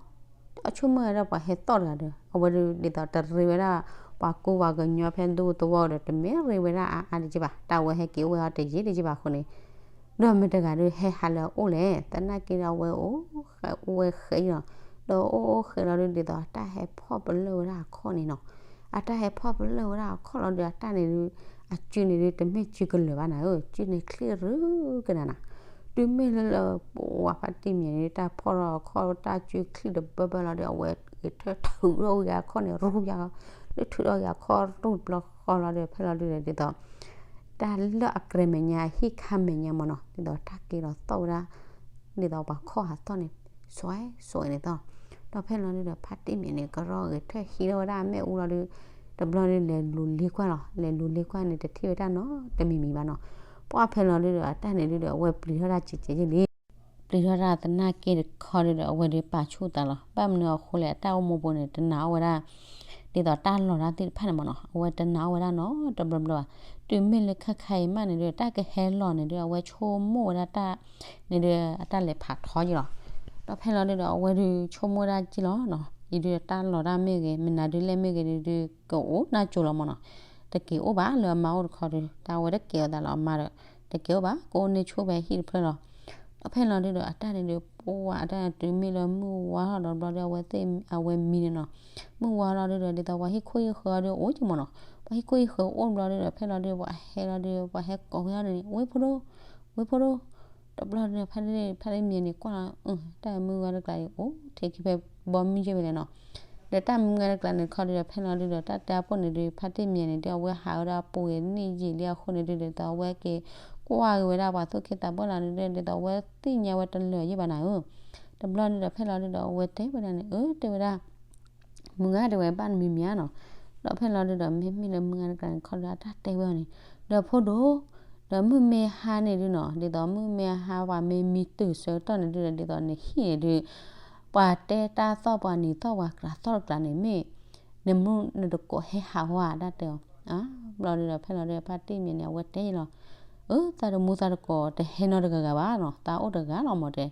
အဆိကမိၣ်ဝဲဒၣ်ပှၤဟဲသီၣ်တဂၤဒီး အဝဲဒုးဒ်သိးတရ့ဝဲဒၣ် ပှၤကူပှၤကညီဖဲဒူသဝီဒီး တမ့ၢ်ရ့ဝဲဒၣ်အါအါတက့ၢ်ဘၣ်, တၢ်ဝဲဟဲက့ၤအိၣ်ဝဲအီၤတယံာ်တက့ၢ်ဘၣ်အဃိန့ၣ်, ဒီးမတၤတဂၤဒုးဟဲဟးလၢအအိၣ်လဲၣ်, သနာ်က့ဒီးအဝဲအိၣ်ဃဲအိၣ်ဝဲဃဲအံၤလီၤ. ဒီးအိၣ်အိၣ်ဃဲလီၤဒုး ဒ်သိးအတၢ်ဟဲဖီၣ်ပလၢၢ်ဝဲဒၣ်အခီၣ်န့ၣ်နီၤ. အတၢ်ဟဲဖီၣ်ပလၢၢ်ဝဲဒၣ်အခီၣ်လီၤဒီး အတၢ်န့ၣ်ဒုး အစုန့ၣ်ဒုး တမ့ၢ်စုကလၢၤဘၣ်နၤဧၢ, စုန့ၣ်ချံၣ်ရူကနၤနၤ. တုၤမ့ၢ်လၢလၢ ပဝဲဖါတံၢ်မံၤန့ၣ် တၢ်ဖီၣ်ထီၣ်အခီၣ် တၢ်စုချံၣ်တဘၢဘၢလီၤဒီး အဝဲဂဲၤထၢၣ်ထုးထီၣ်ဝဲအံၤအခီၣ်န့ၣ် ရူယၤ, လၢထုးထီၣ်အံၤအခီၣ်ရူတဘျီဃီလီၤဒီး ဖဲလီၤဒုးဒီး ဒ်သိး တၢ်လၢအကြဲးမဲာ်ညါ ဟံၣ်ခါမဲာ်ညါမ့ၢ်နီၤ, ဒ်သိးတၢ်က့ၤလီၤသီၣ်ဝဲဒၣ် ဒ်သိးပှၤခီၣ်ဟးသီၣ်န့ၣ် စွဲစွဲန့ၣ်သီၣ်. ဒီးဖဲလီၤဒုးဒီး ဖါတံၢ်မံၤန့ၣ် ကရီဂဲၤထၢၣ်ဟံးထီၣ်ဝဲဒၣ်အမဲၣ်အူလီၤဒုး တဘျီဒုးလဲၤလူၤလ့ကွၢ်လီၤ, လဲၤလူၤလ့ကွၢ်န့ၣ် တထံၣ်ဝဲတၢ်နီတမံၤမံၤဘၣ်နီၤ. ပှၢ်ဖဲလီၤဒုးဒီး အတၢ်န့ၣ်ဒုးဒီး အဝဲပျံၤထီၣ်တၢ်စဲးစဲးယဲၢ်လံ, ပျံၤထီၣ်တၢ်သနာ်က့တခီဒုးဒီး အဝဲဒုးပာ်ဆူၣ်သးလီၤ. ဘၣ်မနုၤအဃိလဲၣ် အတၢ်အိၣ်မူပူၤန့ၣ် တနာ်အီၣ်ဝဲဒၣ် ဒ်သိးတၢ်လီၤတၢ်သ့ၣ်တဖၣ်န့ၣ်မ့ၢ်နီၤ အဝဲတနာ်အီၣ်ဝဲဒၣ်နီတဘျီဘျီဘၣ်. တုၤမ့ၢ်လၢခါခါအံၤမးန့ၣ်ဒီး တၢ်ကဟဲလီၤန့ၣ်ဒီး အဝဲဆိကမိၣ်ဝဲဒၣ်တၢ်န့ၣ်ဒီး အတၢ်လဲၤဖးထီယံလီၤ. ဒီးဖဲလီၤဒုဒီး အဝဲဒုးဆိကမိၣ်ဒၣ်က့လီၤနီၤ အံၤဒုးတၢ်လီၤတၢ်မ့ၢ်ဂ့ၤ မနုၤဒုးလဲၣ်မ့ၢ်ဂ့ၤဒုး ကအိၣ်နၢ်ကၠိလီၤမ့ၢ်နီၤ. တက့ၤအိၣ်ဘၣ်လၢအမါအိၣ်တခီဒုး တၢ်ဝဲတကဲအီၤသးလီၤအမါဒီး တက့ၤအိၣ်ဘၣ် ကအိၣ်န့ၢ်ဆိဖဲဟံၣ်တဖျၢၣ်လီၤ. ဒီးဖဲလီၤဒုဒီး အတၢ်န့ၣ်ဒုး ပှၢ်အတၢ်တုၤမ့ၢ်လၢမုၢ်ဝါထီၣ်ဒီးဘျီဒီး အဝဲသ့ၣ်အဝဲမံန့ၣ်နီၤ. မုၢ်ဝါထီၣ်လီၤဒုဒီး ဒ်သိးပှၤဟံၣ်ခိၣ်ဟံၣ်ဃၢၤအီၤဒုးအိၣ်က့မ့ၢ်နီၤ. ပှၤဟံၣ်ခိၣ်ဟံၣ်ဃၢၤအိၣ်ဘျီဒုဒီး ဖဲလီၤဒု ပှၤဟဲလီၤဒု ပှၤဟဲကိးဝဲအီၤန့ၣ် ဝ့ၢ်ဖိဒိၣ် ဝ့ၢ်ဖိဒိၣ် တဘျီဒုဒီး ဖါတံၢ်မံၤန့ၣ် ကွၢ်လီၤ တၢ်မုၢ်ဂၤတကျါအံၤ အိၣ်ထဲခံဖဲဘီမုၢ်ယဲၢ်ဝဲလဲၣ်နီၤ. ဒီးတၢ်မုၢ်ဂၤတကျါန့ၣ်တခီဒုဒီး ဖဲလီၤဒုဒီး တၢ်တဲအပိၢ်န့ၣ်ဒုး ဖါတံၢ်မံၤန့ၣ်ဒုး အဝဲဟးဝဲဒၣ်ပူၤဂ့ၤနံၣ်ယံာ်လံအဃိန့ၣ်ဒုဒီး ဒ်သိးအဝဲက့ၤကွၢ်က့ၤဝဲဒၣ်ပှၤသူၣ်က့သးပှၢ်လီၤဒုဒီး ဒ်သိးအဝဲသ့ၣ်ညါဝဲတလၢာ်ယံာ်ဘၣ်နၤဧၢ. တဘျီဒုဒီး ဖဲလီၤဒုဒီး အဝဲတဲဝဲဒၣ်န့ၣ် အၢ တဲဝဲဒၣ် မုၢ်ဂၤတဲဝဲ ဘၣ်နမံၤမံၤဧါနီၤ. ဒီးဖဲလီၤဒုဒီး မ့မ့ၢ်လၢမုၢ်ဂၤတကျါန့ၣ်တခီဒုဒီး အတၢ်တဲဝဲအီၤန့ၣ် ဒီးဖိဒိၣ် ဒီးမုၢ်မ့ၢ်ဟါန့ၣ်ဒုနီၤ ဒ်သိးမုၢ်မ့ၢ်ဟါပှၤမ့ၢ်မံတုၤဆၢကတီၢ်န့ၣ်ဒုဒီး ဒ်သိးနဟံၣ်န့ၣ်ဒု ပှၤတဲတၢ်သီၣ်ပှၤနံၤသီၣ်ပှၤကျးသီၣ်တကျါန့ၣ်မ့ၢ် နမူနတကိးဟဲဟးဝဲ အတၢ်တဲအီၤ. အါ ဘျီဒုဒီး ဖဲလီၤဒုဒီး ဖါတံၢ်မံၤန့ၣ် အဝဲတဲယံလီၤ အၢ သးတမူသးတကိးတဟဲနီတဂၤဂၤဘၣ်နီၤ သးအိၣ်တဂၤလီၤမ့ၢ်တဲ.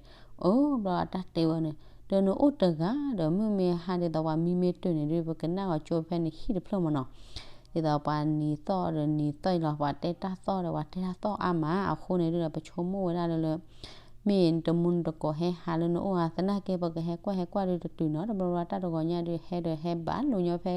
အၢ ဘျီအတၢ်တဲဝဲန့ၣ် ဒီးနအိၣ်တဂၤဒီး မုၢ်မ့ၢ်ဟါဒ်သိးပှၤမံမ့ၢ်တုၤန့ၣ်ဒု ပကနၣ်ဂီၤကၠိဖဲန့ၣ်ဟံၣ်တဖျၢၣ်မ့ၢ်နီၤ. ဒ်သိးပှၤနံၤသီၣ်ဒီးနံၤသီၣ်အံၤလီၤ ပှၤတဲတၢ်သီၣ်ဒီးပှၤတဲတၢ်သီၣ်အါမး အဃိန့ၣ်ဒုဒီး ပဆိကမိၣ်ဝဲဒၣ်လၢလၢ မ့ၢ်တမူနတကိးဟဲဟးလၢနအိၣ်ဧါ သနာ်က့ပကဟဲကွၢ်ဟဲကွၢ်ဒုတတုၤနီၤ တဘျီဘျီတၢ်တဂီၤညါဒုး ဟဲဒီးဟဲဘၣ်လိာ်ညီဖဲ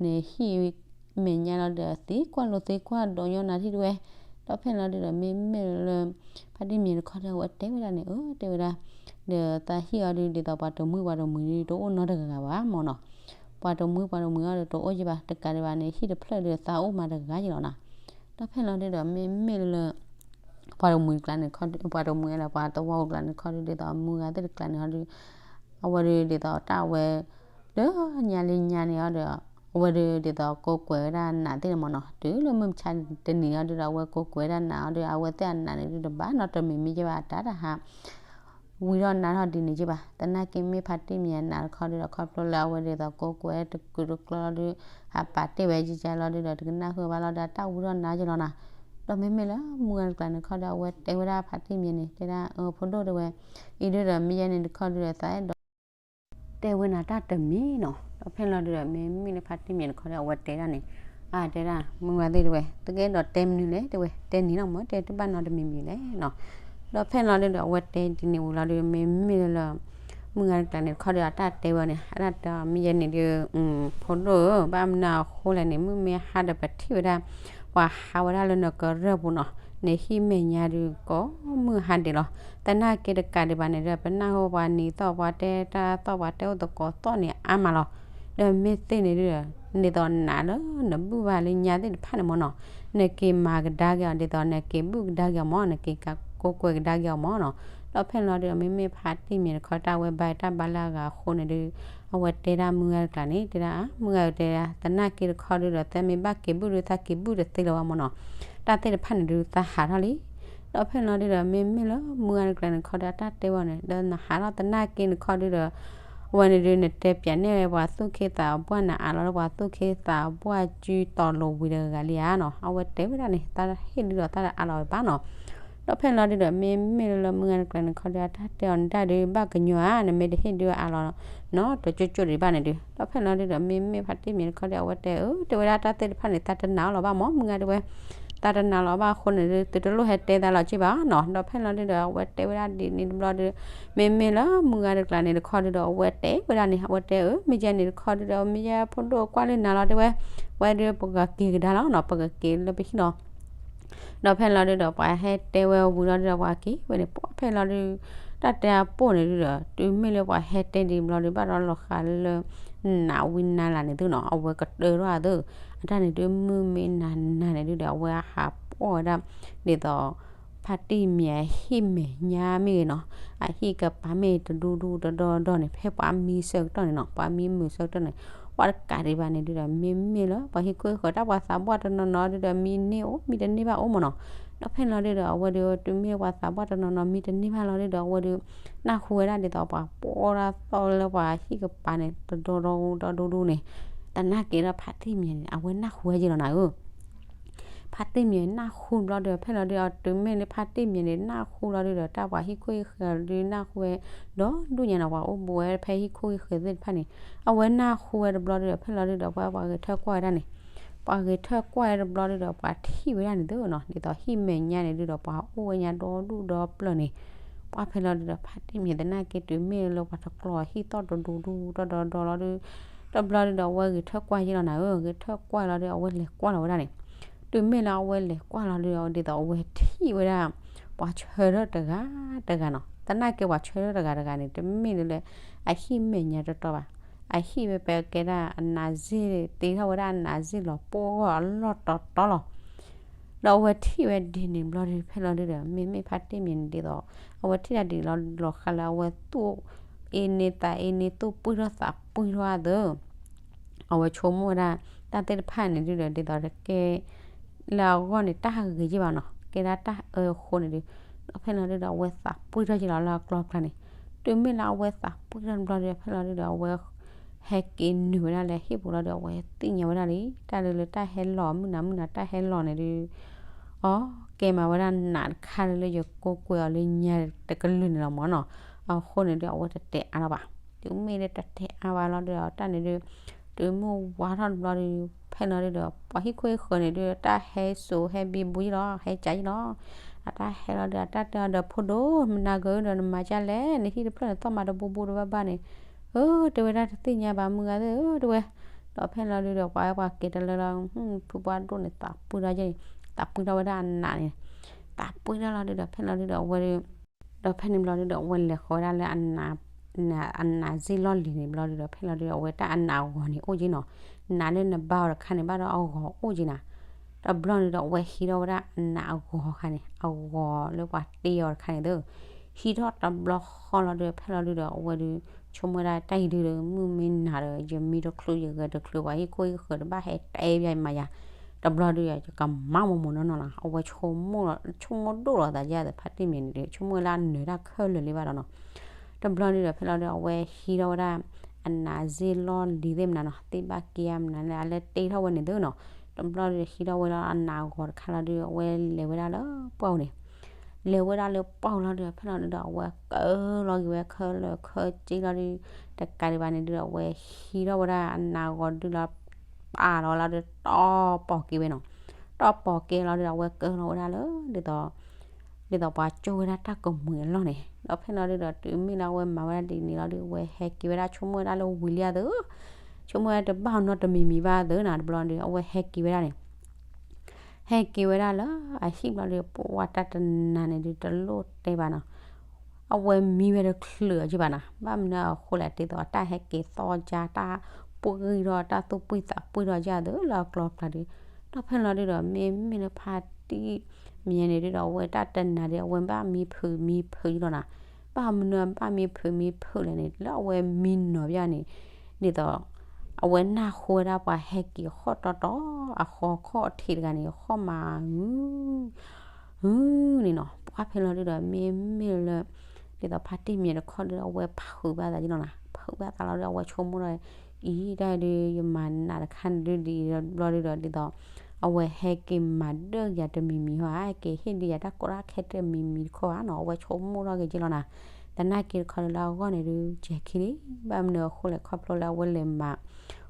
နဟံၣ်မဲာ်ညါလီၤဒီး သံကွၢ်လိာ်သံကွၢ်ဒီးညီနၤထံၣ်တဝဲ. ဒီးဖဲလီၤဒုဒီး မ့မ့ၢ်လၢ ဖါတံၢ်မံၤတခီဒီး အဝဲတဲဝဲဒၣ်န့ၣ် အၢ တဲဝဲဒၣ် ဒီးသးဟံၣ်အီၤဒုး ဒ်သိးပှၤတမှံၤပှၤတမှံၤဒုး တအိၣ်နီတဂၤဂၤဘၣ်မ့ၢ်နီၤ. ပှၤတမှံၤပှၤတမှံၤအီၤဒီး တအိၣ်ယံဘၣ် တကးဒံးဘၣ်န့ၣ် ဟံၣ်တဖျၢၣ်ဒုး သးအိၣ်မးတဂၤယံလီၤနီၤ. ဒီးဖဲလီၤဒုဒီး မ့မ့ၢ်လၢ ပှၤတမှံၤတကျါန့ၣ်တခီ ပှၤတမှံၤလၢပှၤသဝီကျါန့ၣ်တခီဒုး ဒ်သိးမုၢ်ဂၤသ့ၣ်တကျါန့ၣ်အီၤဒုး အဝဲဒုးဒ်သိးတၢ်ဝဲ လၢညါလၢညါန့ၣ်အီၤဒီး အဝဲဒုးဒ်သိးကိးကွဲးဝဲဒၣ်နးသ့ၣ်န့ၣ်မ့ၢ်နီၤ တုၤလၢမုၢ်မဆါတနံၤအီၤဒုးဒီး အဝဲကိးကွဲးဝဲဒၣ်နးအီၤဒုး အဝဲသ့ၣ်အနးန့ၣ်ဒုး တဘၣ်နီတမံၤမ့ၢ်ယဲဘၣ် အတၢ်တဟး ဝံၤထီၣ်နးထီၣ်ဒ်န့ၣ်ယဲဘၣ် သနာ်က့မ့ၢ်ဖါတံၢ်မံၤအနးတခီဒုးဒီး ခီဖျိလၢအဝဲဒ်သိးကိးကွဲးတကုာ်တကျီလီၤဒုး ဟးပာ်တ့ၢ်ဝဲကကလီၤဒုးဒီး တကနၣ်ဃုာ်ဘၣ်လီၤဒီး အတၢ်ဝံၤထီၣ်နးယံလီၤနီၤ. ဒီးမ့မ့ၢ်လၢမုၢ်ဂၤတကျါန့ၣ်တခီဒီး အဝဲတဲဝဲဒၣ်ဖါတံၢ်မံၤန့ၣ် တဲဒၣ် အၢ ဖိဒိၣ်တဲဝဲ အံၤဒုးဒီးမ့ၢ်ယဲန့ၣ်တခီဒုးဒီး သးအဲၣ်ဒိး တဲဝဲနၤတၢ်တမံၤနီၤ. ဒီးဖဲလီၤဒုးဒီး မ့မ့ၢ်လၢဖါတံၢ်မံၤတခီဒီး အဝဲတဲဒၣ်န့ၣ် အါ တဲဒၣ် မုၢ်ဂၤသ့ၣ်တဲဝဲ သုကအဲၣ်ဒိးတဲမနုၤလဲၣ် တဲဝဲ တဲန့ၣ်လီၤ မ့ၢ်တဲတဘၣ်နီတမံၤမံၤလဲၣ်နီၤ. ဒီးဖဲလီၤဒုးဒီး အဝဲတဲဒ်န့ၣ်ဝံၤလီၤဒုး မ့မ့ၢ်လၢ မုၢ်ဂၤတကျါန့ၣ်တခီဒီး အတၢ်တဲဝဲန့ၣ် အတၢ်တဲမ့ၢ်ယဲန့ၣ်ဒုး ဖိဒိၣ်ဧၢ ဘၣ်မနုၤအဃိလဲၣ်န့ၣ် မုၢ်မ့ၢ်ဟါဒီးပထံၣ်ဝဲဒၣ် ပှၤဟးဝဲဒၣ်လၢနကရၢၢ်ပူၤနီၤ နဟံၣ်မဲာ်ညါဒုးကိးမုၢ်ဟါဒဲးလီၤ. သနာ်က့တကးဒံးဘၣ်န့ၣ်ဒီး ပနၢ်ဟူပှၤနံၤသီၣ်ပှၤတဲတၢ်သီၣ်ပှၤတဲအိၣ်သကိးသီၣ်န့ၣ်အါမးလီၤ. ဒီးမ့ၢ်သ့ၣ်န့ၣ်ဒုး ဒ်သိးနးလၢနဘူၣ်ဘၣ်လၢညါသ့ၣ်တဖၣ်န့ၣ်မ့ၢ်နီၤ နက့ၤမၤကဒါက့ၤအီၤ ဒ်သိးနက့ၤဘူၣ်ကဒါက့ၤအီၤမ့ၢ် နက့ၤကိးကွဲးကဒါက့ၤအီၤမ့ၢ်နီၤ. ဒီးဖဲလီၤဒုး မ့မ့ၢ်ဖါတံၢ်မံၤတခီတၢ်ဝဲဘါတၢ်ဘါလၢအဂၤအဃိန့ၣ်ဒုး အဝဲတဲဒၣ်မုၢ်ဂၤတကျါန့ၣ် တဲဒၣ် မုၢ်ဂၤတဲဒၣ် သနာ်က့တခီဒုးဒီး သးမ့ၢ်ဘၣ်က့ၤဘူၣ်ဒုး သးက့ၤဘူၣ်တသ့လၢၤဘၣ်မ့ၢ်နီၤ တၢ်သ့ၣ်တဖၣ်န့ၣ်ဒုး သးဟးထီၣ်လံ. ဒီးဖဲလီၤဒုးဒီး မ့မ့ၢ်လၢမုၢ်ဂၤတကျါန့ၣ်တခီဒီး အတၢ်တဲဝဲန့ၣ် ဒီးနဟးထီၣ်သနာ်က့န့ၣ်တခီဒုးဒီး အဝဲန့ၣ်ဒုး နတဲပၠးန့ၢ်ဝဲပှၤသူၣ်က့သးပှၢ် နအးလီၤလၢပှၤသူၣ်က့သးပှၢ်စုတီၤလိာ်ဝံၤတဂၤလံဧါနီၤ. အဝဲတဲဝဲဒၣ်န့ၣ် တၢ်ဟ့ၣ်ဒုးဒီးတၢ်တအးလီၤဝဲဘၣ်နီၤ. ဒီးဖဲလီၤဒုးဒီး မ့မ့ၢ်လၢမုၢ်ဂၤတကျါန့ၣ်တခီဒီး အတၢ်တဲအီၤန့ၣ်ဒၣ်ဒုး ဘၣ်ကညီဧါ နမ့ၢ်တဟ့ၣ်ဒုးအးလီၤနီၤ တကၠိကၠိဒံးဘၣ်န့ၣ်ဒုး. ဒီးဖဲလီၤဒုးဒီး မ့မ့ၢ်ဖါတံၢ်မံၤတခီဒီး အဝဲတဲအၢ တဲဝဲဒၣ်တၢ်သ့ၣ်တဖၣ်န့ၣ် သးတနာ်အီၤလီၤဘၣ်မ့ၢ် မုၢ်ဂၤတဲဝဲ သးတနာ်လီၤဘၣ်အဃိန့ၣ်ဒုး သုတလိၣ်ဟဲတဲသးလီၤက့ဘၣ်နီၤ. ဒီးဖဲလီၤဒုးဒီး အဝဲတဲဝဲဒၣ်ဒ်န့ၣ်တဘျီဒုး မ့မ့ၢ်လၢမုၢ်ဂၤတကျါန့ၣ်တခီဒုးဒီး အဝဲတဲဝဲဒၣ်န့ၣ် အဝဲတဲအၢ မ့ၢ်ယဲန့ၣ်တခီဒုးဒီး မ့ၢ်ယဲဖိဒိၣ်ကွၢ်လၢနၤလီၤတဲဝဲ ဝဲဒုးပကက့ၤကဒါလီၤနီၤ ပကက့ၤလၢပဟံၣ်လီၤ. ဒီးဖဲလီၤဒုးဒီး ပှၤဟဲတဲဝဲဝံၤလီၤဒုးဒီး ပှၤက့ၤဝဲန့ၣ် ပှၤဖဲလီၤဒုး တၢ်တဲအပိၢ်န့ၣ်ဒုးဒီး တုၤမ့ၢ်လၢပှၤဟဲတဲဒ်ဘျီဒုး ဘၣ်ဒီးလီၤဃာ်လၢ နးဝံနၤလၢ်န့ၣ်သုနီၤ အဝဲကတၢၢ်ထီၣ်အသး အတၢ်န့ၣ်ဒုး မုၢ်မ့ၢ်နၤနၤန့ၣ်ဒုးဒီး အဝဲဟးပီၢ်ဝဲဒၣ် ဒ်သိး ဖါတံၢ်မံၤအဟံၣ်မဲာ်ညါမ့ၢ်ဂ့ၤနီၤ အဟံၣ်ကပၤမ့ၢ်တဒူဒူတဒီဒီန့ၣ် ဖဲပှၤမံဆၢကတီၢ်န့ၣ်နီၤ ပှၤမံမုာ်ဆၢကတီၢ်န့ၣ် ပှၤတကးဒံးဘၣ်န့ၣ်ဒုးဒီး မ့မ့ၢ်လၢပှၤဟံၣ်ခိၣ်ဟံၣ်ဃၢၤတၢ်ပှၤသးပှၢ်တနီၤနီၤဒုးဒီး မံန့ၢ်အိၣ် မံတန့ၢ်ဘၣ်အိၣ်မ့ၢ်နီၤ. ဒီးဖဲလီၤဒုးဒီး အဝဲဒုး တုၤမ့ၢ်ပှၤသးပှၢ်တနီၤနီၤ မံတန့ၢ်ဘၣ်လီၤဒုးဒီး အဝဲဒုး နၢ်ဟူဝဲဒၣ်ဒ်သိးပှၤပီၢ်ဒၣ်သီၣ်လၢပှၤဟံၣ်ကပၤန့ၣ် တဒီဒီဒီဒူဒူန့ၣ် သနာ်က့ဒီးဖါတ့ၢ်မံၤန့ၣ် အဝဲနၢ်ဟူဝဲယ့လီၤနၤဧၢ. ဖါတ့ၢ်မံၤန့ၣ် နၢ်ဟူဘျီဒီး ဖဲလီၤဒုး အတုၤမ့ၢ်လၢဖါတ့ၢ်မံၤန့ၣ် နၢ်ဟူလီၤဒုးဒီး တၢ်ပှၤဟံၣ်ခိၣ်ဟံၣ်ဃၢၤဒုး နၢ်ဟူဝဲ ဒီဒူၣ်ညါနီၤ ပှၤအိၣ်ဘူးဝဲဖဲဟံၣ်ခိၣ်ဟံၣ်ဃၢၤသ့ၣ်တဖၣ်န့ၣ် အဝဲနၢ်ဟူဝဲတဘျီဒုးဒီး ဖဲလီၤဒုးဒီး ပှၤပှၤဂဲၤထၢၣ်ကွၢ်ဝဲဒၣ်န့ၣ် ပှၤဂဲၤထၢၣ်ကွၢ်ဝဲတဘျီဒုးဒီး ပှၤထံၣ်ဝဲဒၣ်န့ၣ်သုနီၤ ဒ်သိးဟံၣ်မဲာ်ညါန့ၣ်ဒုးဒီး ပှၤအိၣ်ဝဲညါဒီဒူၣ်ဒီပျၢၢ်န့ၣ် ပှၤဖဲလီၤဒုးဒီး ဖါတ့ၢ်မံၤသနာ်က့တုၤမ့ၢ်လၢပှၤတကျီၤဟံၣ်သီၣ်တဒူဒူ တီၢ်ဒီဒီလီၤဒုး တဘျီဒုးဒီး အဝဲဂဲၤထၢၣ်ကွၢ်ယ့လီၤနၤဧၢ, ဂဲၤထၢၣ်ကွၢ်လီၤဒုး အဝဲလဲၤကွၢ်လီၤဝဲဒၣ်န့ၣ် တုၤမ့ၢ်လၢအဝဲလဲၤကွၢ်လီၤဒုးဒီး ဒ်သိးအဝဲထံၣ်ဝဲဒၣ် ပှၤဆၢထၢၣ်တဂၤတဂၤနီၤ, သနာ်က့ပှၤဆၢထၢၣ်တဂၤတဂၤန့ၣ် တမ့ၢ်လၢ အဟံၣ်မဲာ်ညါတီတီဘၣ်, အဟံၣ်ဝဲပကဲဒၣ်အနးစ့ၢ် တ့ထီၣ်ဝဲဒၣ်အနးစ့ၢ်လီၤပှီၢ်ဂီၢ်အလီၢ်တီတီလီၤ. ဒီးအဝဲထံၣ်ဝဲဒ်န့ၣ်ဘျီဒုး ဖဲလီၤဒုးဒီး မ့မ့ၢ်ဖါတ့ၢ်မံၤန့ၣ်ဒ်သိး အဝဲထံၣ်ဒၣ်ဒ်လီၤလီၤဃါလၢအဝဲသူၣ်အ့န့သးအ့န့ သူၣ်ပှံၢ်ထီၣ်သးပှံၢ်ထီၣ်အသး အဝဲဆိကမိၣ်ဝဲဒၣ် တၢ်သ့ၣ်တဖၣ်န့ၣ်ဒုးဒီး ဒ်သိးတကဲ လၢအဂီၢ်န့ၣ် တၢ်ဟးဂ့ၤယ့ၢ်ဘၣ်နီၤ, ကဲဒၣ်တၢ်အၢအဃိန့ၣ်ဒုး ဒီးဖဲလီၤဒုးဒီး အဝဲသးပှံၢ်ထီၣ်ယ့ၢ်လီၤလၢအကျီကျါန့ၣ်, တုၤမ့ၢ်လၢအဝဲသးပှံၢ်ထီၣ်တဘျီဒုး ဖဲလီၤဒုးဒီး အဝဲ ဟဲက့ၤနုာ်ဝဲဒၣ်လၢဟံၣ်ပူၤလီၤဒုး အဝဲသ့ၣ်ညါဝဲဒၣ်လံ တၢ်လၢလၢတၢ်ဟဲလီၤမုၢ်နၤမုၢ်နၤတၢ်ဟဲလီၤန့ၣ်ဒုး အီ ကဲမၤဝဲဒၣ်နးတခါလၢလၢယကိးကွဲးအီၤလၢညါတကလုာ်န့ၣ်လီၤမၢ်နီၤ, အဃိန့ၣ်ဒုး အဝဲတတဲအါလီၤဘၣ်, တုၤမ့ၢ်လၢတတဲအါဘၣ်လီၤဒုး တၢ်န့ၣ်ဒုး တုၤမ့ၢ်ဝါထီၣ်တဘျီဒုး ဖဲလီၤဒုးဒီး ပှၤဟံၣ်ခိၣ်ဟံၣ်ဃၢၤန့ၣ်ဒုး တၢ်ဟဲစိာ်ဟဲဘံဘူယ့ၢ်လီၤ ဟဲကးယ့ၢ်လီၤ, အတၢ်ဟဲလီၤဒုး အတၢ်တဲအီၤဒီး ဖိဒိၣ် မနၤဂ့ၤဒီးနမၤကၢ်လဲၣ် နဟံၣ်တဖျၢၣ်န့ၣ် သီၣ်မၤတဘိဘိတဘၣ်ဘၣ်န့ၣ်, အၢ တဲဝဲဒၣ်တသ့ၣ်ညါဘၣ်မုၢ်ဂၤသ့ၣ်ဧၢ တဲဝဲ, ဒီးဖဲလီၤဒုးဒီး ပှၤဝဲပှၤက့ၤတလၢလီၤ ဖုပှၢ်ဒိၣ်န့ၣ် သးပှံၢ်ထီၣ်ယ့ၢ်န့ၣ် သးပှံၢ်ထီၣ်ဝဲဒၣ်အနးန့ၣ်, သးပှံၢ်ထီၣ်လီၤဒုးဒီး ဖဲလီၤဒုးဒီး အဝဲဒုး ဒီးဖဲန့ၣ်ဘျီဒုးဒီး အဝဲလဲၤဃီၤဝဲဒၣ်လၢ အနးစ့ၢ်လီၢ်လံၤန့ၣ်ဘျီဒုးဒီး ဖဲလီၤဒုးဒီး အဝဲတၢ်အနးအဂီၤန့ၣ်အိၣ်က့ၤနီၤ, နးလၢနဘါအီၤတခါန့ၣ် ဘၣ်ဒီးအဂီၤအိၣ်က့ၤနၤ, တဘျီန့ၣ်ဒီး အဝဲဟံးထီၣ်ဝဲဒၣ်အနးအဂီၤတခါန့ၣ် အဂီၤလၢပှၤတ့အီၤတခါန့ၣ်သ့ၣ်, ဟံးထီၣ်တဘျီဃီလီၤဒုး ဖဲလီၤဒုးဒီး အဝဲဒုး ဆိကမိၣ်ဝဲဒၣ်တၢ်အံၤဒုးဒီး မုၢ်မ့ၢ်နၤဒီး ယမံတချုးယဂဲၤတချုး ပှၤဟံၣ်ခိၣ်ဟံၣ်ဃၢၤတဘၣ်ဟဲတဲဘၣ်မၤယၤ, တဘျီဒုးဒီး ယကမၤမိၢ်မိၢ်နီၢ်နီၢ်လီၤ, အဝဲဆိကမိၣ်ဒိၣ်လီၤသးယဲၢ်ဒီး ဖါတ့ၢ်မံၤန့ၣ်ဒီး ဆိကမိၣ်ဝဲလၢအနၢၤတၢ်ခဲလၢာ်လံဘၣ်ဒီးနီၤ, တဘျီဒုးဒီး ဖဲလီၤဒုး အဝဲဟံးထီၣ်ဝဲဒၣ် အနးစ့ၢ်လီၢ်လံၤသ့ၣ်မနုၤနီၤ သ့ၣ်ဘၣ်က့ၤမနုၤလၢအလၢတ့ထီၣ်ဝဲန့ၣ်သ့ၣ်နီၤ, တဘျီဒုးဟံးထီၣ်ဝဲလၢအနးဂီၤတခါလီၤဒုး အဝဲလဲၤဝဲဒၣ်လၢပှၢ်ပူၤန့ၣ် လဲၤဝဲဒၣ်လၢပှၢ်ပူၤလီၤဒုး ဖဲလီၤဒုးဒီး အဝဲကၢလီၤက့ၤဝဲခဲလၢာ်ခဲဆ့လီၤဒုး တကးဒံးဘၣ်န့ၣ်ဒုးဒီး အဝဲဟံးထီၣ်ဝဲဒၣ်အနးဂီၤဒုးလီၤ ပာ်လီၤဝဲလီၤဒုး တီၢ်ပိာ်က့ၤဝဲနီၤ, တီၢ်ပိာ်က့ၤလီၤဒုးဒီး အဝဲကၢလီၤဝဲဒၣ်လၢ ဒ်သိး ဒ်သိးပှၤကၠိဝဲဒၣ်တၢ်ကမှံၤအလီၢ်န့ၣ်, ဒီးဖဲလီၤဒုးဒီး တုၤမ့ၢ်လၢအဝဲမၤဝဲဒၣ်ဒ်န့ၣ်လီၤဒုး အဝဲဟဲက့ၤဝဲဒၣ်ဆိကမိၣ်ဝဲဒၣ်လၢဝံၤလံဧါသ့ၣ်, ဆိကမိၣ်ဝဲဒၣ်တဘၣ်နီတမံၤမံၤဘၣ်သ့ၣ်နီၤ တဘျီဒုး အဝဲဟဲက့ၤဝဲဒၣ်န့ၣ် ဟဲက့ၤဝဲဒၣ်လၢအဟံၣ်ဘျီဒုး ပှၤတၢ်တနၤန့ၣ်ဒုး တလိၣ်တဲဘၣ်နီၤ, အဝဲမံဝဲတချုးအီၤက့ဘၣ်နီၤ, ဘၣ်မနုၤအဃိလဲၣ် ဒ်သိးတၢ်ဟဲက့ၤသီၣ်ကၢ် တၢ်ပှံၢ်ထီၣ် တၢ်သူၣ်ပှံၢ်သးပှံၢ်ထီၣ်ကၢ်သ့ၣ်လၢအကျီကျါဒုး, ဒီးဖဲလီၤဒုးဒီး မ့မ့ၢ်လၢဖါတံၢ်မံၤန့ၣ်ဒုးဒီး အဝဲတၢ်တနၤဒုး အဝဲဘၣ်မံဖုးမံဖုးယ့ၢ်လီၤနီၤ, ဘၣ်မနုၤဘၣ်မံဖုးမံဖုးလဲၣ်န့ၣ် လၢအဝဲမံနီၤဘၣ်န့ၣ် ဒ်သိး အဝဲနၢ်ဟူဝဲဒၣ်ပှၤဟဲက့ၤဃီၣ်တီတီ အဃီခီၣ်ထံးတဂၤန့ၣ် ဃီၣ်မး ဟု ဟုန့ၣ်နီၤ, ပှၢ်ဖဲလီၤဒုးဒီး မ့မ့ၢ်လၢ ဒ်သိးဖါတံၢ်မံၤတခီဒုး အဝဲဖုးဘၣ်သးယ့ၢ်လီၤနီၤ, ဖုးဘၣ်သးလီၤဒုး အဝဲဆိကမိၣ်ဒီး အံၤတၢ်ဒုး ယမၤနးတခါန့ၣ်ဒုးဒ်အံၤဘျီဒုးဒီး ဒ်သိး အဝဲဟဲက့ၤမၤဒၢၣ်ယၤတမံၤမံၤဟီ ဟဲက့ၤဟ့ၣ်ဒုးယၤတၢ်ကီတၢ်ခဲတမံၤမံၤတခီဧါနီၤ, အဝဲဆိကမိၣ်ထီၣ်က့ၤယ့ၢ်လီၤနီၤ, သနာ်က့တခီဒုးလၢအဂီၢ်န့ၣ်ဒုး ကဲခံလံ, ဘၣ်မနုၤအဃိလဲၣ် ခီဖျိလၢအဝဲလဲၤမၤ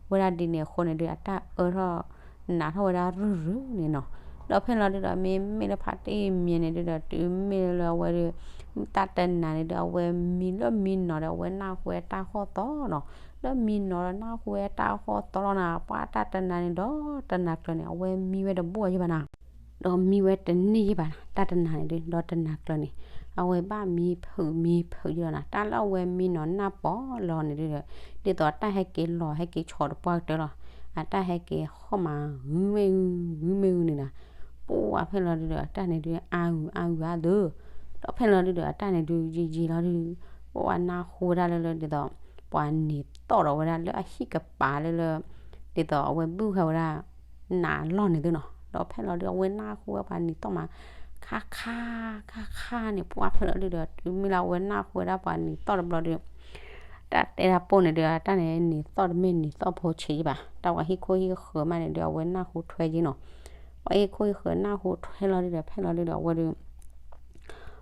ဝဲဒၣ်ဒ်န့ၣ်အဃိန့ၣ်ဒုး အတၢ်အၢထီၣ် နးထီၣ်ဝဲဒၣ်ရုၢ်ရုၢ်န့ၣ်နီၤ, ဒီးဖဲလီၤဒုးဒီး မ့မ့ၢ်လၢဖါတံၢ်မံၤန့ၣ်ဒုးဒီး တုၤမ့ၢ်လၢအဝဲဒုး တၢ်တနၤန့ၣ်ဒုး အဝဲမံလၢမံနီၤဒီး အဝဲနၢ်ဟူဝဲတၢ်ဃီၣ်သီနီၤ, လၢမံနီၤဒီးနၢ်ဟူဝဲတၢ်ဃီၣ်သီလီၤနီၤ, ပှၢ်တၢ်တနၤန့ၣ်ဒီးတနၤကျၢၤန့ၣ် အဝဲမံဝဲတဘၣ်ယ့ၢ်ဘၣ်နီၤ ဒီးမံဝဲတန့ၢ်ယ့ၢ်ဘၣ်နီၤ, တၢ်တနၤန့ၣ်ဒုး ဒီးတနၤကျၢၤန့ၣ် အဝဲဘၣ်မံဖုးမံဖုးယ့ၢ်လီၤနီၤ, တၢ်လၢအဝဲမံနီၤနၢ်ပီၢ်လီၤန့ၣ်ဒုးဒီး ဒ်သိးတၢ်ဟဲက့ၤလီၤဟဲက့ၤဆီၣ်တပှၢ်ကတၢၢ်လီၤ, အတၢ်ဟဲက့ၤဃီၣ်မး ဂုၤမ့ၢ်ဂုၤ ဂုၤမ့ၢ်ဂုၤန့ၣ်နီၤ, ပှၢ်ဖဲလီၤဒုးဒီး တၢ်န့ၣ်ဒုး အါဂုၤအါဂုၤအါသၢ ဒီးဖဲလီၤဒုးဒီး အတၢ်န့ၣ်ဒုး ယံာ်ယံာ်လီၤဒုး ပှၢ်နၢ်ဟူဝဲဒၣ်လၢလၢ ဒ်သိး ပှၤနံၤသီၣ်ဒီးဝဲဒၣ်လၢအဟံၣ်ကပၤလၢလၢ ဒ်သိးအဝဲဘုၣ်ဃာ်ဝဲဒၣ် နးအလီၢ်န့ၣ်သုနီၤ, ဒီးဖဲလီၤဒုး အဝဲနၢ်ဟူဝဲပှၤနံၤသီၣ်မး ခါခါ ခါခါန့ၣ် ပှၢ်ဖဲလီၤဒုးဒီး တုၤမ့ၢ်လၢအဝဲနၢ်ဟူဝဲဒၣ်ပှၤနံၤသီၣ်တဘျီဒုး တၢ်တဲတၢ်ပိၢ်န့ၣ်ဒုး တၢ်န့ၣ်နံၤသီၣ်တမ့ၢ်နံၤသီၣ်ဖိဆံးယံၣ်ဘၣ်, တၢ်ပှၤဟံၣ်ခိၣ်ဟံၣ်ဃၢၤမးန့ၣ်ဒုး အဝဲနၢ်ဟူထွဲယံၣ်နီၤ. ပှၤဟံၣ်ခိၣ်ဟံၣ်ဃၢၤနၢ်ဟူထွဲလီၤဒုးဒီး ဖဲလီၤဒုးဒီး အဝဲဒုး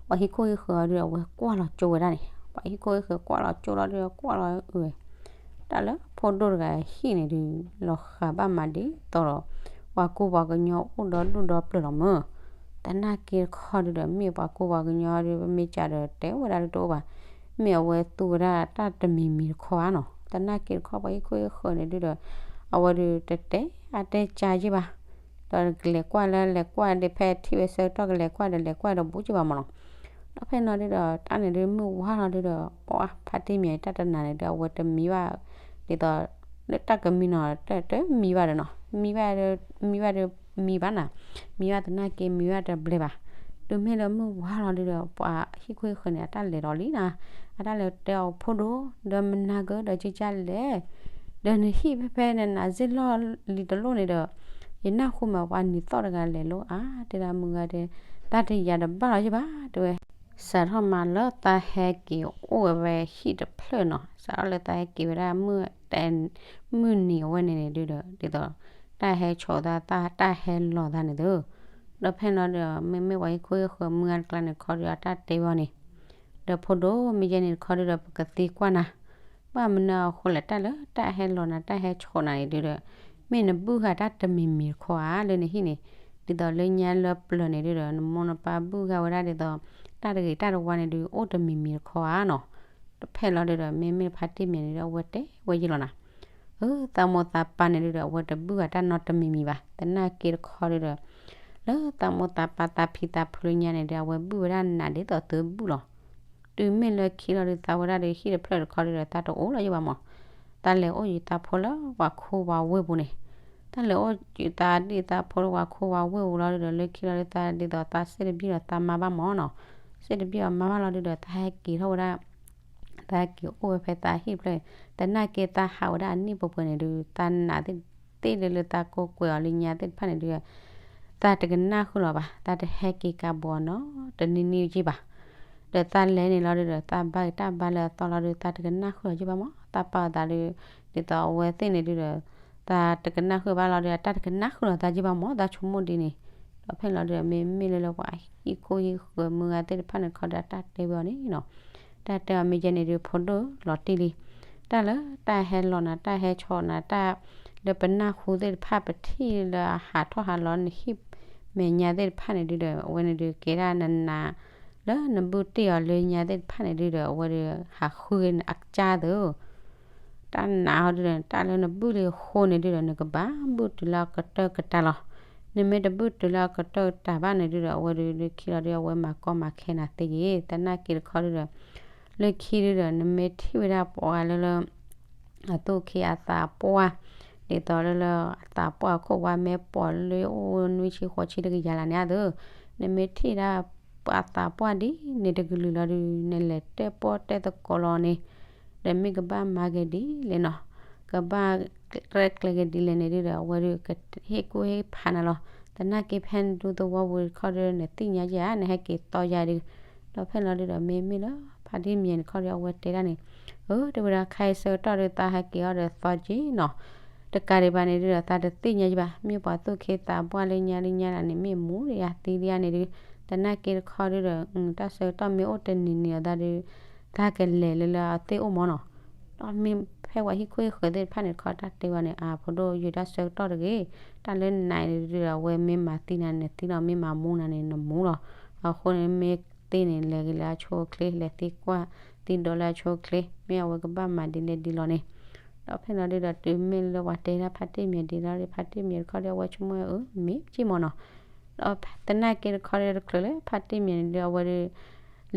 ပှၤဟံၣ်ခိၣ်ဟံၣ်ဃၢၤအီၤဒုး အဝဲကွၢ်လီၤကၠိဝဲဒၣ်န့ၣ်, ပှၤဟံၣ်ခိၣ်ဟံၣ်ဃၢၤကွၢ်လီၤကၠိလီၤဒုး ကွၢ်လီၤအုးဝဲ တၢ်လၢဖိဒိၣ်တဂၤဟံၣ်န့ၣ်ဒုး လီၤဃာ်ဘၣ်မၤဒ်သိးဒီး ပှၤကူပှၤကညီအိၣ်ဒီဒူၣ်ဒီပျၢၤလီၤမၢ်. သနာ်က့တခီဒုးဒီး မ့ၢ်ပှၤကူပှၤကညီဒုး ပမ့ၢ်ကးဒီးတဲဝဲဒၣ်လၢတအိၣ်ဘၣ်, မ့ၢ်အဝဲသူဝဲဒၣ်တၢ်တမံၤမံၤတခီဧါနီၤ. သနာ်က့တခီ ပှၤဟံၣ်ခိၣ်ဟံၣ်ဃၢၤန့ၣ်ဒုးဒီး အဝဲဒုးတတဲအါတဲကၢယံၣ်ဘၣ် ဒီးကလဲၤကွၢ်လၢလဲၤကွၢ်ဒီး ဖဲထံၣ်ဝဲဆၢကတီၢ်ကလဲၤကွၢ်ဒီး လဲၤကွၢ်ဒီးဘူးက့ၢ်ဘၣ်မၢ်နီၤ. ဒီးဖဲနီၤဒုးဒီး တၢ်န့ၣ်ဒုးမုၢ်ဝါလီၤဒုးဒီး ပှၤဖါတံၢ်မံၤန့ၣ် တၢ်တနၤန့ၣ်ဒုး အဝဲတမံဘၣ် ဒ်သိး လၢတၢ်ကမံနီၤ တမံဘၣ်ဒီးနီၤ မံဘၣ်ဒီး မံဘၣ်ဒီး မံဘၣ်နၤ မံဘၣ်သနာ်က့ မံဘၣ်တဘျဲဘၣ်. တုၤမ့ၢ်လၢမုၢ်ဝါလီၤဒုးဒီး ပှၤဟံၣ်ခိၣ်ဟံၣ်ဃၢၤန့ၣ် အတၢ်လဲၤဒီးလံနၤ အတၢ်လဲၤတဲအီၤဖိဒိၣ် ဒီးမနၤကၢဒီးကၢ်ကၢ်လဲၣ် ဒီးနဟံၣ်ဖဲဖဲနနးစ့ၢ်လီၢ်လံၤတလိၣ်န့ၣ်ဒီး ယနၢ်ဟူမးပှၤနံၤသီၣ်တဂၤလဲၤလိာ်အါ တဲဒၣ်မုၢ်ဂၤတဲ တၢ်တယာ်တဘၣ်လီၤယဘၣ် တဲဝဲ စးထီၣ်မးလၢသးဟဲက့ၤအိၣ်ဝဲဖဲဟံၣ်တဖျၢၣ်နီၤ စးထီၣ်လၢသးဟဲက့ၤဝဲဒၣ် မုၢ်နံၤအဝဲန့ၣ်န့ၣ်ဒုးဒီး ဒ်သိး တၢ်ဟဲဆီၣ်သး တၢ်ဟဲလီၤသးန့ၣ်သု ဒီးဖဲနီၤဒီး မ့မ့ၢ်ပှၤဟံၣ်ခိၣ်ဟံၣ်ဃၢၤမုၢ်ဂၤတကျါန့ၣ်တခီဒီး အတၢ်တဲဝဲအီၤန့ၣ် ဒီးဖိဒိၣ်မ့ၢ်ယဲန့ၣ်တခီဒုးဒီး ပကသံကွၢ်နၤ ဘၣ်မနုၤအဃိလဲၣ် တၢ်လၢတၢ်ဟဲလီၤနၤ တၢ်ဟဲဆီၣ်နၤန့ၣ်ဒုးဒီး မ့ၢ်နဘုၣ်ဃာ်တၢ်တမံၤမံၤတခီဧါ လၢနဟံၣ်န့ၣ် ဒ်သိးလၢညါလၢပျၢၤန့ၣ်ဒုးဒီး နမိၢ်နပၢ်ဘုၣ်ဃာ်ဝဲဒၣ်ဒ်သိး တၢ်တဂ့ၤတၢ်တဝါန့ၣ်ဒုး အိၣ်တမံၤမံၤတခီဧါနီၤ. တဖဲလီၤဒုးဒီး မ့မ့ၢ်ဖါတံၢ်မံၤန့ၣ်ဒုး အဝဲတဲဝဲယံာ်လီၤနၤ အၢ သးမိၢ်သးပၢ်န့ၣ်ဒုးဒီး အဝဲတဘုၣ်ဃာ်တၢ်နီတမံၤမံၤဘၣ်. သနာ်က့တခီဒုးဒီး လၢသးမိၢ်သးပၢ်သးဖံသးဖုလၢညါန့ၣ်ဒုး အဝဲဘုၣ်ဝဲဒၣ်နးဒ်သိးသုဘုၣ်လီၤ. တုၤမ့ၢ်လၢခံလီၤဒုး သးဝဲဒၣ်ဒီးဟံၣ်တဖျၢၣ်တခီဒုးဒီး သးတအိၣ်လီၤယဘၣ်မး သးလဲၤအိၣ်ယသးဖိလၢပှၤခိၣ်ပှၤဝ့ၢ်ပူၤန့ၣ် သးလဲၤအိၣ်ယသးဒ်သးဖိလၢပှၤခိၣ်ပှၤဝ့ၢ်ပူၤလီၤဒုးဒီး လၢခံလီၤဒုး သးဒ်သိးသးစ့ၣ်တဘံၣ်ဒီးသးမါဘၣ်မးနီၤ. စ့ၣ်တဘံၣ်အီၤမါဘၣ်လီၤဒုးဒီး သးဟဲက့ၤထီၣ်ဝဲဒၣ် သးဟဲက့ၤအိၣ်ဝဲဖဲသးဟံၣ်တဖျၢၣ် သနာ်က့သးဟးဝဲဒၣ်အနံၣ်ပှဲၤပှဲၤန့ၣ်ဒုး သးနာ်သ့ၣ်လၢလၢသးကိးကွဲးအီၤလၢညါသ့ၣ်တဖၣ်န့ၣ်ဒုး သးတကနၣ်ဃုာ်လီၤဘၣ် သးတဟဲက့ၤကးဘီနီတနံၤနံၤက့ဘၣ် ဒီးသးလဲၤန့ၣ်လီၤဒုးဒီး သးဘါက့ၤတၢ်ဘါလၢအသီလီၤဒုး သးတကနၣ်ဃုာ်လီၤက့ဘၣ်မး သးပာ်အသးဒုး ဒ်သိးအဝဲသ့ၣ်န့ၣ်ဒုးဒီး သးတကနၣ်ဃုာ်ဘၣ်လီၤဒုး တၢ်တကနၣ်ဃုာ်လီၤသးက့ဘၣ်မး သးဆိကမိၣ်ဒ်န့ၣ် ဒီးဖဲလီၤဒုးဒီး မ့မ့ၢ်လၢလၢပှၤဟံၣ်ခိၣ်ဟံၣ်ဃၢၤမုၢ်ဂၤသ့ၣ်တဖၣ်န့ၣ်တခီဒီး တၢ်တဲဝဲအီၤန့ၣ်နီၤ တၢ်တဲအီၤမ့ၢ်ယဲန့ၣ်ဒုး ဖိဒိၣ်လီၤတံၢ်လံ တၢ်လၢတၢ်ဟဲလီၤနၤ တၢ်ဟဲဆီၣ်နၤ တၢ်လၢပနၢ်ဟူသ့ၣ်တဖၣ် ပထံၣ်လၢအဟးထီၣ်ဟးလီၤနဟံၣ်မဲာ်ညါသ့ၣ်တဖၣ်န့ၣ်ဒုးဒီး အဝဲန့ၣ်ဒုးကဲဒၣ်နနၤ လၢနဘုၣ်တ့ၢ်အီၤလၢညါသ့ၣ်တဖၣ်န့ၣ်ဒုးဒီး အဝဲဒုးဟးဃုအကစၢ်သု တၢ်နာ်ဟီဒုးဒီး တၢ်လၢနဘုၣ်လံအဃိန့ၣ်ဒုးဒီး နကဘၣ်ဘုၣ်တုၤလၢအကတၢၢ်ကတၢၢ်လီၤ. နမ့ၢ်တဘုၣ်တုၤလၢအကတၢၢ်ကတၢၢ်ဘၣ်န့ၣ်ဒုးဒီး အဝဲဒုးလၢခံလီၤဒုး အဝဲမၤကီမၤခဲနၤသ့ယ့ၣ် သနာ်က့တခီဒုးဒီး လၢခံဒုးဒီး နမ့ၢ်ထံၣ်ဝဲဒၣ်ပှၤလၢလၢ အသူၣ်ခ့အသးပှၢ် ဒ်သိးလၢလၢအသးပှၢ်အခိၣ်ဝါမ့ၢ်ပိာ်လၢအိၣ်နွံဆံဃိးဆံတကယၤလၢ်န့ၣ်အသိး နမ့ၢ်ထံၣ်ဒၣ်ပှၤသးပှၢ်ဒ်န့ၣ်တကလုာ်လီၤဒုး နလဲၤတဲပီၣ်တဲသကိးလီၤန့ၣ် ဒီးမ့ၢ်ကဘၣ်မၤက့ၤဒ်လဲၣ်နီၤ ကဘၣ်ရဲၣ်ကျဲၤက့ၤဒ်လဲၣ်န့ၣ်ဒုးဒီး အဝဲဒုးကဟ့ၣ်ကူၣ်ဟ့ၣ်ဖးနၤလီၤ. သနာ်က့ဖဲနဒူသဝီပူၤတခီဒုး နသ့ၣ်ညါယဲဧါ နဟဲက့ၤသီယၤဒုး ဒီးဖဲလီၤဒုးဒီး မ့မ့ၢ်လၢဖါတံၢ်မံၤန့ၣ်တခီဒီး အဝဲတဲဒၣ်န့ၣ် အၢ တဲဝဲဒၣ် ခဲအံၤဆၢကတီၢ်ဒုး သးဟဲက့ၤအီၤဒီးသီက့ၤနီၤ တကးဒံးဘၣ်န့ၣ်ဒုးဒီး သးတသ့ၣ်ညါယဘၣ် မ့ၢ်ပှၤသူၣ်ခ့သးပှၢ်လၢညါလၢညါလၢ်န့ၣ် မ့ၢ်မူဒံးယၤသံဒံးယၤန့ၣ်ဒုး သနာ်က့တခီဒုးဒီး တၢ်ဆၢကတီၢ်မ့ၢ်အိၣ်တနံၤနံၤအသးဒုး သးကလဲၤလၢလၢအသ့ၣ်အိၣ်မးနီၤ ဒီးမ့ၢ်ဖဲပှၤဟံၣ်ခိၣ်ဟံၣ်ဃၢၤသ့ၣ်တဖၣ်န့ၣ်တခီ တၢ်တဲဝဲန့ၣ် အဖိဒိၣ်ယိၤတၢ်ဆၢကတီၢ်တဂ့ၤ တၢ်လၢနၤန့ၣ်ဒုးဒီး အဝဲမ့ၢ်မၤသံနၤန့ၣ်သံလီၤ မ့ၢ်မၤမူနၤန့ၣ်နမူလီၤ အဃိန့ၣ်မ့ၢ်သ့န့ၣ် လဲၤက့ၤလၢအဆိအချ့ လဲၤသံကွၢ်သံဒိးလၢအဆိအချ့ မ့ၢ်အဝဲကဘၣ်မၤဒ်လဲၣ်ဒ်လဲၣ်န့ၣ် ဒီးဖဲလီၤဒုးဒီး တုၤမ့ၢ်လၢပှၤတဲဒၣ်ဖါတံၢ်မံၤဒ်လီၤ ဖါတံၢ်မံၤတခီဒီး အဝဲဆိကမိၣ်အၢ မ့ၢ်က့ၢ်မးနီၤ ဒီးသနာ်က့တခီဒီး တချုးလၢဖါတံၢ်မံၤန့ၣ်ဒီး အဝဲဒုး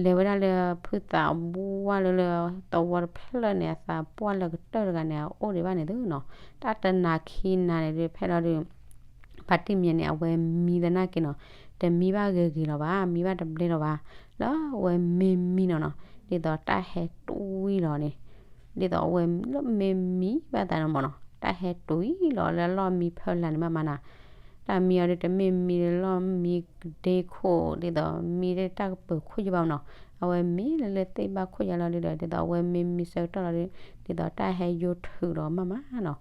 လဲၤဝဲဒၣ်လၢဖုသးပှၢ်လၢလၢ သဝီတဖျၢၣ်န့ၣ် အသးပှၢ်လၢကတၢၢ်တဂၤန့ၣ် အအိၣ်ဒံးဘၣ်န့ၣ်သုနီၤ တၢ်တနၤခံနၤန့ၣ်ဒုး ဖဲလီၤဒုး ဖါတံၢ်မံၤန့ၣ် အဝဲမံသနာ်က့နီၤ တမံဘၣ်ဂ့ၤဂ့ၤလီၤဘၣ် မံဘၣ်တဘျဲလီၤဘၣ် လၢအဝဲမ့ၢ်မံနီၤနီၤ ဒ်သိးတၢ်ဟဲတွံၢ်လီၤန့ၣ် ဒ်သိးအဝဲလၢမ့ၢ်မံဘၣ်သးန့ၣ်မးနီၤ တၢ်ဟဲတွံၢ်လီၤလၢလီၢ်မံဖၢလၢ်န့ၣ်မးမးနီၤ တၢ်မံအီၤဒုးတမ့ၢ်မံလၢလီၢ်မံကဒ့ခိၣ် ဒ်သိးမံဒၣ်တၢ်ကပၢၤခိၣ်ယဘၣ်မးနီၤ အဝဲမံလၢလၢသ့ၣ်ဘၣ်ခိၣ်ယါလီၤဒုဒီး ဒ်သိးအဝဲမ့ၢ်မံဆၢကတီၢ်လီၤဒု ဒ်သိးတၢ်ဟဲယိထုးဒီးမးမးနီၤ.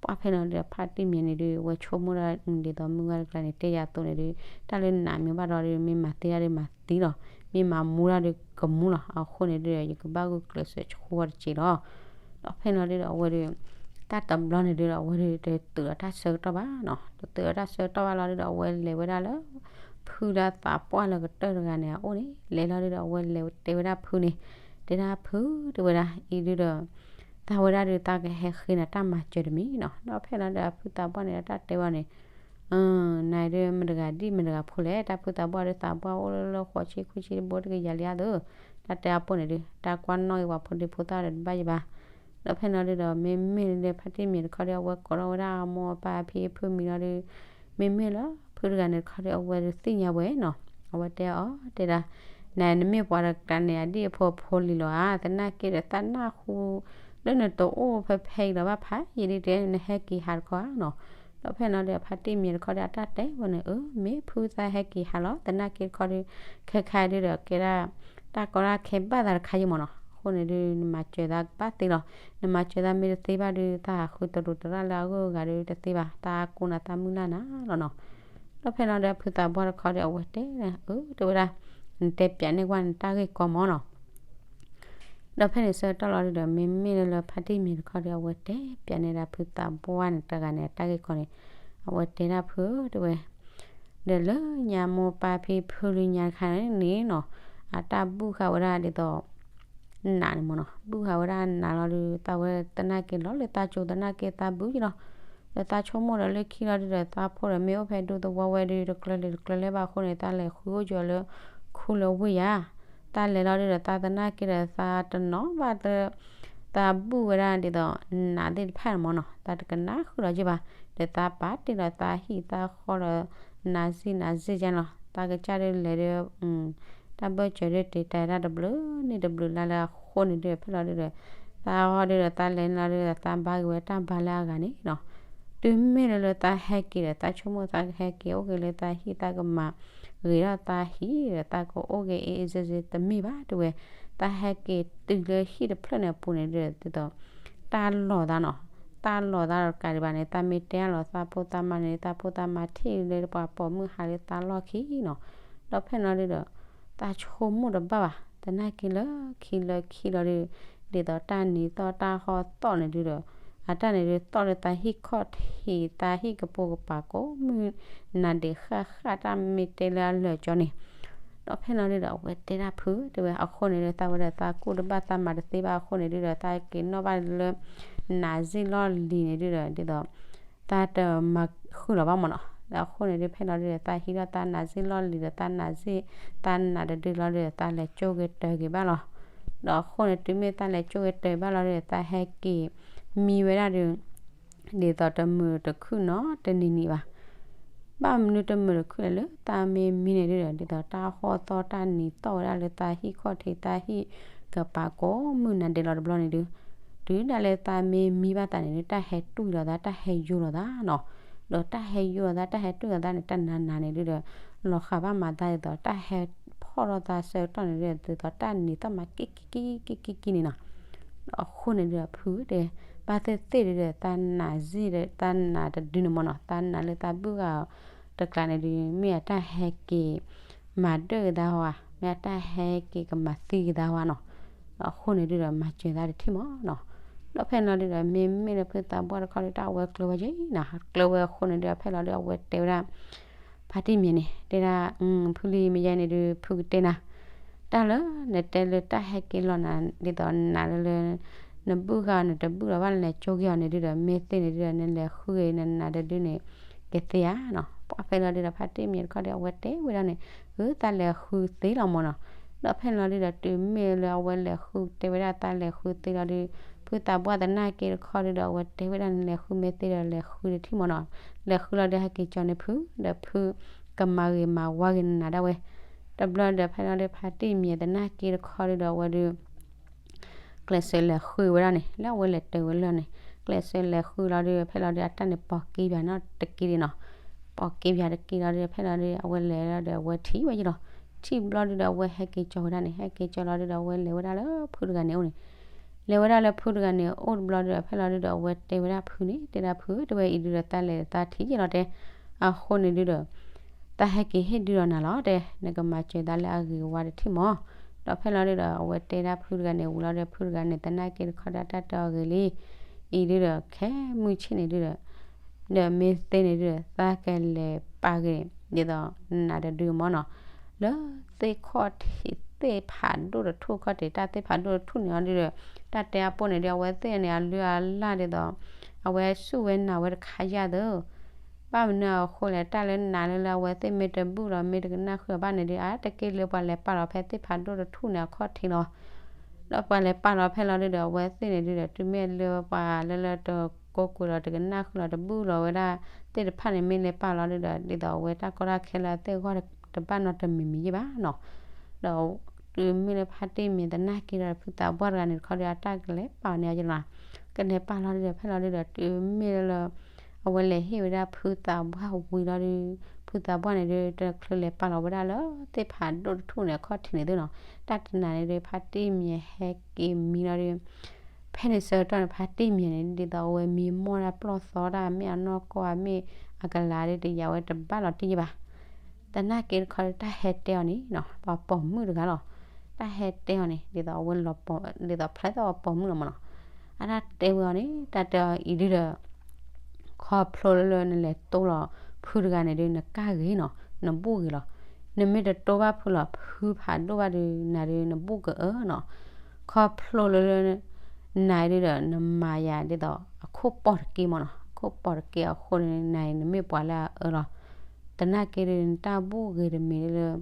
ပှၢ်ဖဲလီၤဒုဒီး ဖါတံၢ်မံၤန့ၣ်ဒု အဝဲဆိကမိၣ်ဒၣ် ဒ်သိးမုၢ်ဂၤတကျါန့ၣ် တဲယၤအသိးန့ၣ်ဒု တၢ်လၢနးမံၤဘၣ်ဒီးဒု မ့ၢ်မၤသံတၢ်ဒုမၤသံလီၤ, မ့ၢ်မၤမူတၢ်ဒုကမူလီၤ. အဃိန့ၣ်ဒုဒီး ယကဘၣ်ဂုာ်ကျဲးစၢးဆူဝဲတက့ၢ်လီၤ. ဒီးဖဲလီၤဒုဒီးအဝဲဒု တၢ်တဘျီန့ၣ်ဒုဒီး အဝဲဒုတတုၤဒီးတၢ်ဆၢကတီၢ်ဘၣ်နီၤ. တတုၤဒီးတၢ်ဆၢကတီၢ်ဘၣ်လီၤဒုဒီး အဝဲလဲၤဝဲဒၣ်လၢ ဖုလၢသးပှၢ်လၢကတၢၢ်တဂၤန့ၣ်အအိၣ်န့ၣ် လဲၤလီၤဒုဒီး အဝဲလဲၤတဲဝဲဒၣ်ဖုန့ၣ်, တဲဒၣ်ဖု တဲဝဲဒၣ်အံၤဒုဒီး သးဝဲဒၣ်ဒု သးကဟဲဃ့နၤတၢ်မၤစၢၤတမံၤနီၤ. ဒီးဖဲလီၤဒုဒီး ဖုသးပှၢ်န့ၣ်ဒီးတၢ်တဲဝဲန့ၣ် နဒု မတဂၤဒံၣ်မတဂၤဖိလဲၣ်, တၢ်ဖုသးပှၢ်ဒု သးပှၢ်အိၣ်လၢလၢဃိးဆံခွံဆံတဘိတကယၤလံဧါသၢ, တၢ်တဲအပိၢ်န့ၣ်ဒု တၢ်ကွၢ်နီၣ်ဂ့ၤပှၤဖိဒံဖိသၣ်ဒီးတဘၣ်ယဘၣ်. ဒီးဖဲလီၤဒုဒီး မ့မ့ၢ်လၢဖါတံၢ်မံၤတခီဒီး အဝဲကိးထီၣ်ဝဲဒၣ်အမိၢ်အပၢ်အဖံအဖုမံၤလီၤဒု, မ့မ့ၢ်လၢဖုတဂၤန့ၣ်တခီဒီး အဝဲဒုသ့ၣ်ညါဝဲနီၤ. အဝဲတဲအီၤတဲဒၣ်, နမ့ၢ်ပှၤတကျါန့ၣ် အဒံၣ်အဖိအဖိလံၤလီၤဧါ, သနာ်က့ဒီးသးနၢ်ဟူ လၢနတအိၣ်ဖဲဖဲအံၤလီၤဘၣ်ဖးယံာ်ဒ်တဲ နဟဲက့ၤဟးတခီဧါနီၤ. ဒီးဖဲလီၤဒုဒီး ဖါတံၢ်မံၤတခီဒီး အတၢ်တဲဝဲန့ၣ် အၢ မ့ၢ်ဖုသးဟဲက့ၤဟးလီၤ, သနာ်က့တခီဒီး ခဲခါဒုဒီးကဲဒၣ် တၢ်ကီတၢ်ခဲဘၣ်သးတခါယံာ်မးနီၤ. အဃိန့ၣ်ဒု နမၤစၢၤသးကဘၣ်သ့လီၤ. နမၤစၢၤသးမ့ၢ်တသ့ဘၣ်ဒု သးဟးဃုတရူးတရၣ်လၢအဂုၤအဂၤဒီးတသ့ဘၣ်, သးကိးနၤသးမုၢ်လၢ်နၤလီၤနီၤ. ဒီးဖဲလီၤဒုဒီး ဖုသးပှၢ်တခီဒီး အဝဲတဲ အၢ တဲဝဲဒၣ်, နတဲပၠးန့ၢ်ကွၢ်နတၢ်ဂ့ၢ်ကီမးနီၤ. ဒီးဖဲန့ၣ်ဆၢကတီၢ်လီၤဒုဒီး မ့မ့ၢ်လၢလၢဖါတံၢ်မံၤတခီဒီး အဝဲတဲပၠးန့ၢ်ဒၣ်ဖုသးပှၢ်န့ၣ်တဂၤန့ၣ် အတၢ်ဂ့ၢ်ကီန့ၣ်, အဝဲတဲဒၣ်ဖု တဲဝဲ, ဒီးလၢညါမိၢ်ပၢ်ဖံဖုလၢညါတခါန့ၣ်နီၤ, အတၢ်ဘူၣ်ဃာ်ဝဲဒၣ်ဒ်သိး နးန့ၣ်မးနီၤ, ဘူၣ်ဃာ်ဝဲဒၣ်နးလီၤဒု သးဝဲသနာ်က့လီၤလၢသးကၠိသနာ်က့သးဘုၣ်က့လီၤ. ဒီးသးဆိကမိၣ်ဒီးလၢခံလီၤဒုဒီး သးဖိဒီးမ့ၢ်အိၣ်ဖဲဒူသဝီဝဲဒု တကျၢၤလံတကျၢၤလဲၣ်ဘၣ်အဃိန့ၣ် သးလဲၤဃုအိၣ်ကၠီလၢ ခူလၢဝ့ၢ်ယါ တၢ်လဲၤလီၤဒုဒီး သးသနာ်က့ဒီး သးတနီၤဘၣ်လၢ သးဘူၣ်ဝဲဒၣ်ဒ်သိး နးသ့ၣ်တဖၣ်န့ၣ်မးနီၤ, သးတကနၣ်ဃုာ်လီၤက့ဘၣ်, ဒီးသးပာ်တ့ၢ်ဒီးသးဟံၣ်သးဃီဒီး နးစံၣ်နးစ့ၣ်ကန့ၣ်လီၤ. သးကစၢ်ဒုလဲၤဒု တၢ်ဘၢၣ်စၢၤဒုတ့ၤတၢ်ဒၣ်တဘျုးနံၣ်တဘျုးလါလၢအဃိန့ၣ်ဒု ဖဲလီၤဒုဒီး သးဟီဒုဒီး သးလဲၤန့ၣ်လီၤဒုဒီး သးဘါက့ၤဝဲတၢ်ဘါလၢအဂၤန့ၣ်နီၤ. တုၤမ့ၢ်လၢလၢသးဟဲက့ၤဒီး သးဆိကမိၣ်သးကဟဲက့ၤအိၣ်က့ၤလၢသးဟံၣ် သးကမၤဂ့ၤထီၣ်သးဟံၣ်ဒီး သးကအိၣ်က့ၤအ့ၣ်အ့ၣ်စ့စ့တမ့ၢ်ဘၣ် တဲဝဲ, သးဟဲက့ၤတုၤလၢဟံၣ်တဖျၢၣ်န့ၣ်အပူၤန့ၣ်ဒုဒီး ဒ်သိး တၢ်လီၤသးနီၤ, တၢ်လီၤသးဒီးတကးဒံးဘၣ်န့ၣ် သးမ့ၢ်တဲအလီၤသးဖိသးမါန့ၣ် သးဖိသးမါထံၣ်လၢပှၤပိာ်မုၣ်ဟးလၢသးလီၢ်ခံနီၤ. ဒီးဖဲန့ၣ်လီၤဒုဒီး သးဆိကမိၣ်တဘၣ်ဘၣ် သနာ်က့လၢခံလၢခံလီၤဒု ဒ်သိးတၢ်နံၤသီၣ်တၢ်ဟီၣ်သီၣ်န့ၣ်ဒုဒီး အတၢ်န့ၣ်ဒုသီၣ်လၢသးဟံၣ်ခီၣ်ထံး သးဟံၣ်ကပိာ်ကပၤကိးမုၢ်နၤဒံးဃၣ်ဃၣ် တၢ်မ့ၢ်တဲလၢအလၢာ်ကၠီန့ၣ် ဒီးဖဲန့ၣ်လီၤဒုဒီး အဝဲတဲဒၣ်ဖု တဲဝဲ အဃိန့ၣ်ဒု သးဝဲဒီးသးကူၣ်တဘၣ်သးမၤတသ့ဘၣ်အဃိန့ၣ်ဒုဒီး သးက့ၤနီၣ်ဘၣ်လၢ နးစ့ၣ်လီၢ်လံၤန့ၣ်ဒုဒီး ဒ်သိး သးတမၤဃုာ်လီၤဘၣ်မးနီၤ. ဒီးအဃိန့ၣ်ဒု ဖဲလီၤဒုဒီး သးဟံးထီၣ်သးနးစ့ၣ်လီၢ်လံၤဒီး သးနးစ့ၣ် သးနးတဒုလီၤဒုဒီး သးလဲၤကၠိဂ့ၤတၢ်ဂ့ၤဘၣ်လီၤ. ဒီးအဃိန့ၣ် တုၤမ့ၢ်သးလဲၤကၠိဂ့ၤတၢ်ဂ့ၤဘၣ်လီၤဒုဒီး သးဟဲက့ၤမံဝဲဒၣ်ဒု ဒ်သိးတမုာ်တခုၣ်နီတနံၤနံၤဘၣ်. ဘၣ်မနုၤတမုာ်တခုၣ်လဲၣ်လၢသးမ့ၢ်မံန့ၣ်ဒုဒီး ဒ်သိးတၢ်ဟီၣ်သီၣ်တၢ်နံၤသီၣ်ဝဲဒၣ်လၢသးဟံၣ်ခီၣ်ထံး သးဟံၣ်ကပၤကိးမုၢ်နၤဒံးလီၤတဘျီန့ၣ်ဒု တုၤဒၣ်လဲာ်သးမ့ၢ်မံဘၣ်သးန့ၣ်ဒု တၢ်ဟဲတွံၢ်လီၤသး တၢ်ဟဲယိာ်လီၤသးနီၤ. ဒီးတၢ်ဟဲယိာ်လီၤသး တၢ်ဟဲတွံၢ်လီၤသးန့ၣ် တၢ်နးနးန့ၣ်ဒုဒီး လီၤဃာ်ဘၣ်မၤသးဒ်သိး တၢ်ဟဲဖီၣ်ထီၣ်သးဆၢကတီၢ်န့ၣ်ဒုဒီး ဒ်သိးတၢ်နံၤသီၣ်မးကံကံကံကံကံကံန့ၣ်နီၤ. ဒီးအဃိန့ၣ်ဒုဒီး ဖုတဲ ဘၣ်သ့ၣ်သ့ၣ်ဒုဒီး သးနးစ့ၣ်ဒီး သးနးတဒုန့ၣ်မးနီၤ သးနးလၢသးဘူၣ်ဂၤအီၤတကျါန့ၣ်ဒု မ့ၢ်အတၢ်ဟဲက့ၤ မၤဒၢၣ်က့ၤသးဟီဧါ မ့ၢ်အတၢ်ဟဲက့ၤကမၤသံက့ၤသးဟီဧါနီၤ. ဒီးအဃိန့ၣ်ဒုဒီး မၤစၢၤသးတထံၣ်မးနီၤ. ဒီးဖဲန့ၣ်လီၤဒုဒီး မ့မ့ၢ်လၢဖုသးပှၢ်တခီဒု တၢ်ဝဲကျၢၤဝဲက့ၤနီၤ ကျၢၤဝဲအဃိန့ၣ်ဒု ဖဲလီၤဒု အဝဲတဲဝဲဒၣ် ဖါတံၢ်မံၤန့ၣ် တဲဒၣ် ဖုလံၤမ့ၢ်ယဲန့ၣ်ဒု ဖုကတဲနၤ တၢ်လၢနတဲလၢတၢ်ဟဲက့ၤလီၤနၤ ဒ်သိးနးလၢလၢ နဘူၣ်ဃာ်နတဘူၣ်လီၤဘၣ် နလဲၤကၠိက့ၤအီၤန့ၣ်ဒုဒီး မ့ၢ်သ့န့ၣ်ဒုဒီး နလဲၤဃုက့ၤနနးတဒုန့ၣ် ကသ့ဧါနီၤ. ပှၢ်ဖဲလီၤဒုဒီး ဖါတံၢ်မံၤတခီဒီး အဝဲတဲဝဲဒၣ်န့ၣ် အၢ သးလဲၤဃုသ့လီၤမးနီၤ. ဒီးဖဲန့ၣ်လီၤဒုဒီး တုၤမ့ၢ်လၢအဝဲလဲၤဃုတဲဝဲဒၣ်သးလဲၤဃုသ့လီၤဒု ဖုသးပှၢ်သနာ်က့တခီဒုဒီး အဝဲတဲဝဲဒၣ်န့ၣ် လဲၤဃုမ့ၢ်သ့ဒီးလဲၤဃုတထံၣ်မးနီၤ. လဲၤဃုလီၤဒု ဟဲက့ၤကၠီန့ၢ်ဖု ဒီးဖုကမၤဂ့ၤမၤဝါဂ့ၤနနးဒၣ်ဝဲ. တဘျီဒီးဖဲလီၤဒု ဖါတံၢ်မံၤသနာ်က့တခီဒုဒီး အဝဲဒု ကျဲးစၢးလဲၤဃုဝဲဒၣ်န့ၣ် လၢအဝဲလဲၤတၢၤဝဲလၢန့ၣ် ကျဲးစၢးလဲၤဃုလီၤဒု ဖဲလီၤဒု အတၢ်န့ၣ်ပိာ်က့ၤပၠးနီတက့ၢ်ဒံးနီၤ. ပိာ်က့ၤပၠးတက့ၢ်လီၤဒု ဖဲလီၤဒု အဝဲလဲၤလီၤဒီး အဝဲထံၣ်ဝဲယလီၤ. ထ ထံၣ်ဘျီဒုဒီး အဝဲဟဲက့ၤကၠီၤဝဲဒၣ်န့ၣ်, ဟဲက့ၤကၠီၤလီၤဒုဒီး အဝဲလဲၤဝဲဒၣ်လၢဖုတဂၤန့ၣ်အိၣ်န့ၣ်, လဲၤဝဲဒၣ်လၢဖုတဂၤန့ၣ်အိၣ်တဘျီဒုဒီး ဖဲလီၤဒုဒီး အဝဲတဲဝဲဒၣ်ဖုန့ၣ်, တဲဒၣ်ဖုဧၢ, တဲဝဲအံၤဒုဒီး သးလဲၤသးထံၣ်ယဲလီၤတဲ, အဃိန့ၣ်ဒုဒီး သးဟဲက့ၤဟ့ၣ်ဒုဒီးနၤလီၤတဲ, နကမၤစၢၤသးလၢအဂ့ၤဝါတထံၣ်မး. ဒီးဖဲလီၤဒုဒီး အဝဲတဲဒၣ်ဖုတဂၤန့ၣ်ဝံၤလီၤဒီး ဖုတဂၤန့ၣ် သနာ်က့တခီဒီး အတၢ်တဲအီၤဂ့ၤလံ, အံၤဒုဒီး ခဲမုၢ်ဆ့ၣ်န့ၣ်ဒုဒီး ဒီးမ့ၢ်သ့န့ၣ်ဒုဒီး သးကလဲၤပာ်ဂ့ၤ ဒ်သိးနးတဒုမးနီၤ, လၢသ့ၣ်ခီၣ်ထံး သ့ၣ်ဖးဒိၣ်တထူၣ်ခီၣ်ထံး တၢ်သ့ၣ်ဖးဒိၣ်တထူၣ်န့ၣ်အီၤဒုဒီး တၢ်တဲအပိၢ်န့ၣ်ဒု အဝဲသ့ၣ်န့ၣ် အလုၢ်အလၢ်ဒ်သိး အဝဲဆူၣ်ဝဲနာ်ဝဲတခါယၢ်သၢ, ဘၣ်မနုၤအဃိလဲၣ် တၢ်လၢနာ်လၢလၢအဝဲသ့ၣ်မ့ၢ်တဘူၣ်လီၤ မ့ၢ်တကနၣ်ဃုာ်အီၤဘၣ်န့ၣ်ဒု အါတက့ၢ်လၢပှၤလဲၤပာ်လီၤဖဲသ့ၣ်ဖးဒိၣ်တထူၣ်န့ၣ်အခီၣ်ထံးလီၤ. ဒီးပှၤလဲၤပာ်လီၤဖဲလီၤဒုဒီး အဝဲသ့ၣ်န့ၣ်ဒုဒီး တုၤမ့ၢ်လၢပှၤလၢလၢတကိးကွံာ်လီၤ တကနၣ်ဃုာ်လီၤ တဘူၣ်လီၤဝဲဒၣ်သ့ၣ်တဖၣ်န့ၣ် မ့ၢ်လဲၤပာ်လီၤဒုဒီး ဒ်သိးအဝဲတၢ်ကီတၢ်ခဲလၢအသ့ၣ်အဂီၢ်တဘၣ်နီတမံၤမံၤယဲၢ်ဘၣ်နီၤ. ဒီးတုၤမ့ၢ်လၢဖါတံၢ်မံၤသနာ်က့ဒီး ဖုသးပှၢ်တဂၤန့ၣ်တခီဒီး အတၢ်ကလဲၤပာ်အီၤန့ၣ်အီၤယလီၤ, ကလဲၤပာ်လီၤဒုဒီး ဖဲလီၤဒုဒီး တုၤမ့ၢ်လၢလၢ အဝဲလဲၤဟ့ၣ်ဝဲဒၣ်ဖုသးပှၢ်ဝံၤလီၤဒု ဖုသးပှၢ်န့ၣ်ဒု တချုးလဲၤပာ်လီၤဝဲဒၣ်လၢသ့ၣ်ဖးဒိၣ်တထူၣ်န့ၣ်အခီၣ်ထံးန့ၣ်သုနီၤ, တၢ်တနၤန့ၣ်ဒု ဖါတံၢ်မံၤဟဲက့ၤမံလီၤဒု ဖဲန့ၣ်ဆၢကတီၢ်န့ၣ် ဖါတံၢ်မံၤန့ၣ် ဒ်သိးအဝဲမံမီၢ်ဒၣ်ပျီၢ်သီဒၣ် မ့ၢ်အနီၢ်ကီၢ်ဧါ မ့ၢ်အကလၤဒု တယာ်ဝဲတဘၣ်လီၤတံၢ်ယဲၢ်ဘၣ်. သနာ်က့တခီဒီး တၢ်ဟဲတဲအီၤန့ၣ်နီၤ ပှၤပိာ်မုၣ်တဂၤလီၤ. တၢ်ဟဲတဲအီၤန့ၣ် ဒ်သိးအဝဲလီၤပိာ် ဒ်သိးဖျါသးအီၤပိာ်မုၣ်လီၤမးနီၤ. အတၢ်တဲဝဲအီၤန့ၣ် တၢ်တဲအီၤအံၤဒုဒီး ခီဖျိလၢလၢနလဲၤတိၢ်လီၤဖုတဂၤန့ၣ်ဒု နကၢ်ဂ့ၤနီၤ နဘူၣ်ဂ့ၤလီၤ. နမ့ၢ်တတိၢ်ဘၣ်ဖုလီၤ ဖုဖးဒိၣ်ဘၣ်ဒု နၤဒု နဘူၣ်ကအၢနီၤ. ခီဖျိလၢလၢ နၤဒုဒီး နမၤယၤဒ်သိး အခိၣ်ပီၢ်တက့ၢ်မးနီၤ, အခိၣ်ပီၢ်တက့ၢ်အဃိန့ၣ် နၤအံၤနမ့ၢ်ပှၤလၢအအၢလီၤ. သနာ်က့ဒု နတၢ်ဘူၣ်ဂ့ၤတမံၤလၢ ဒ်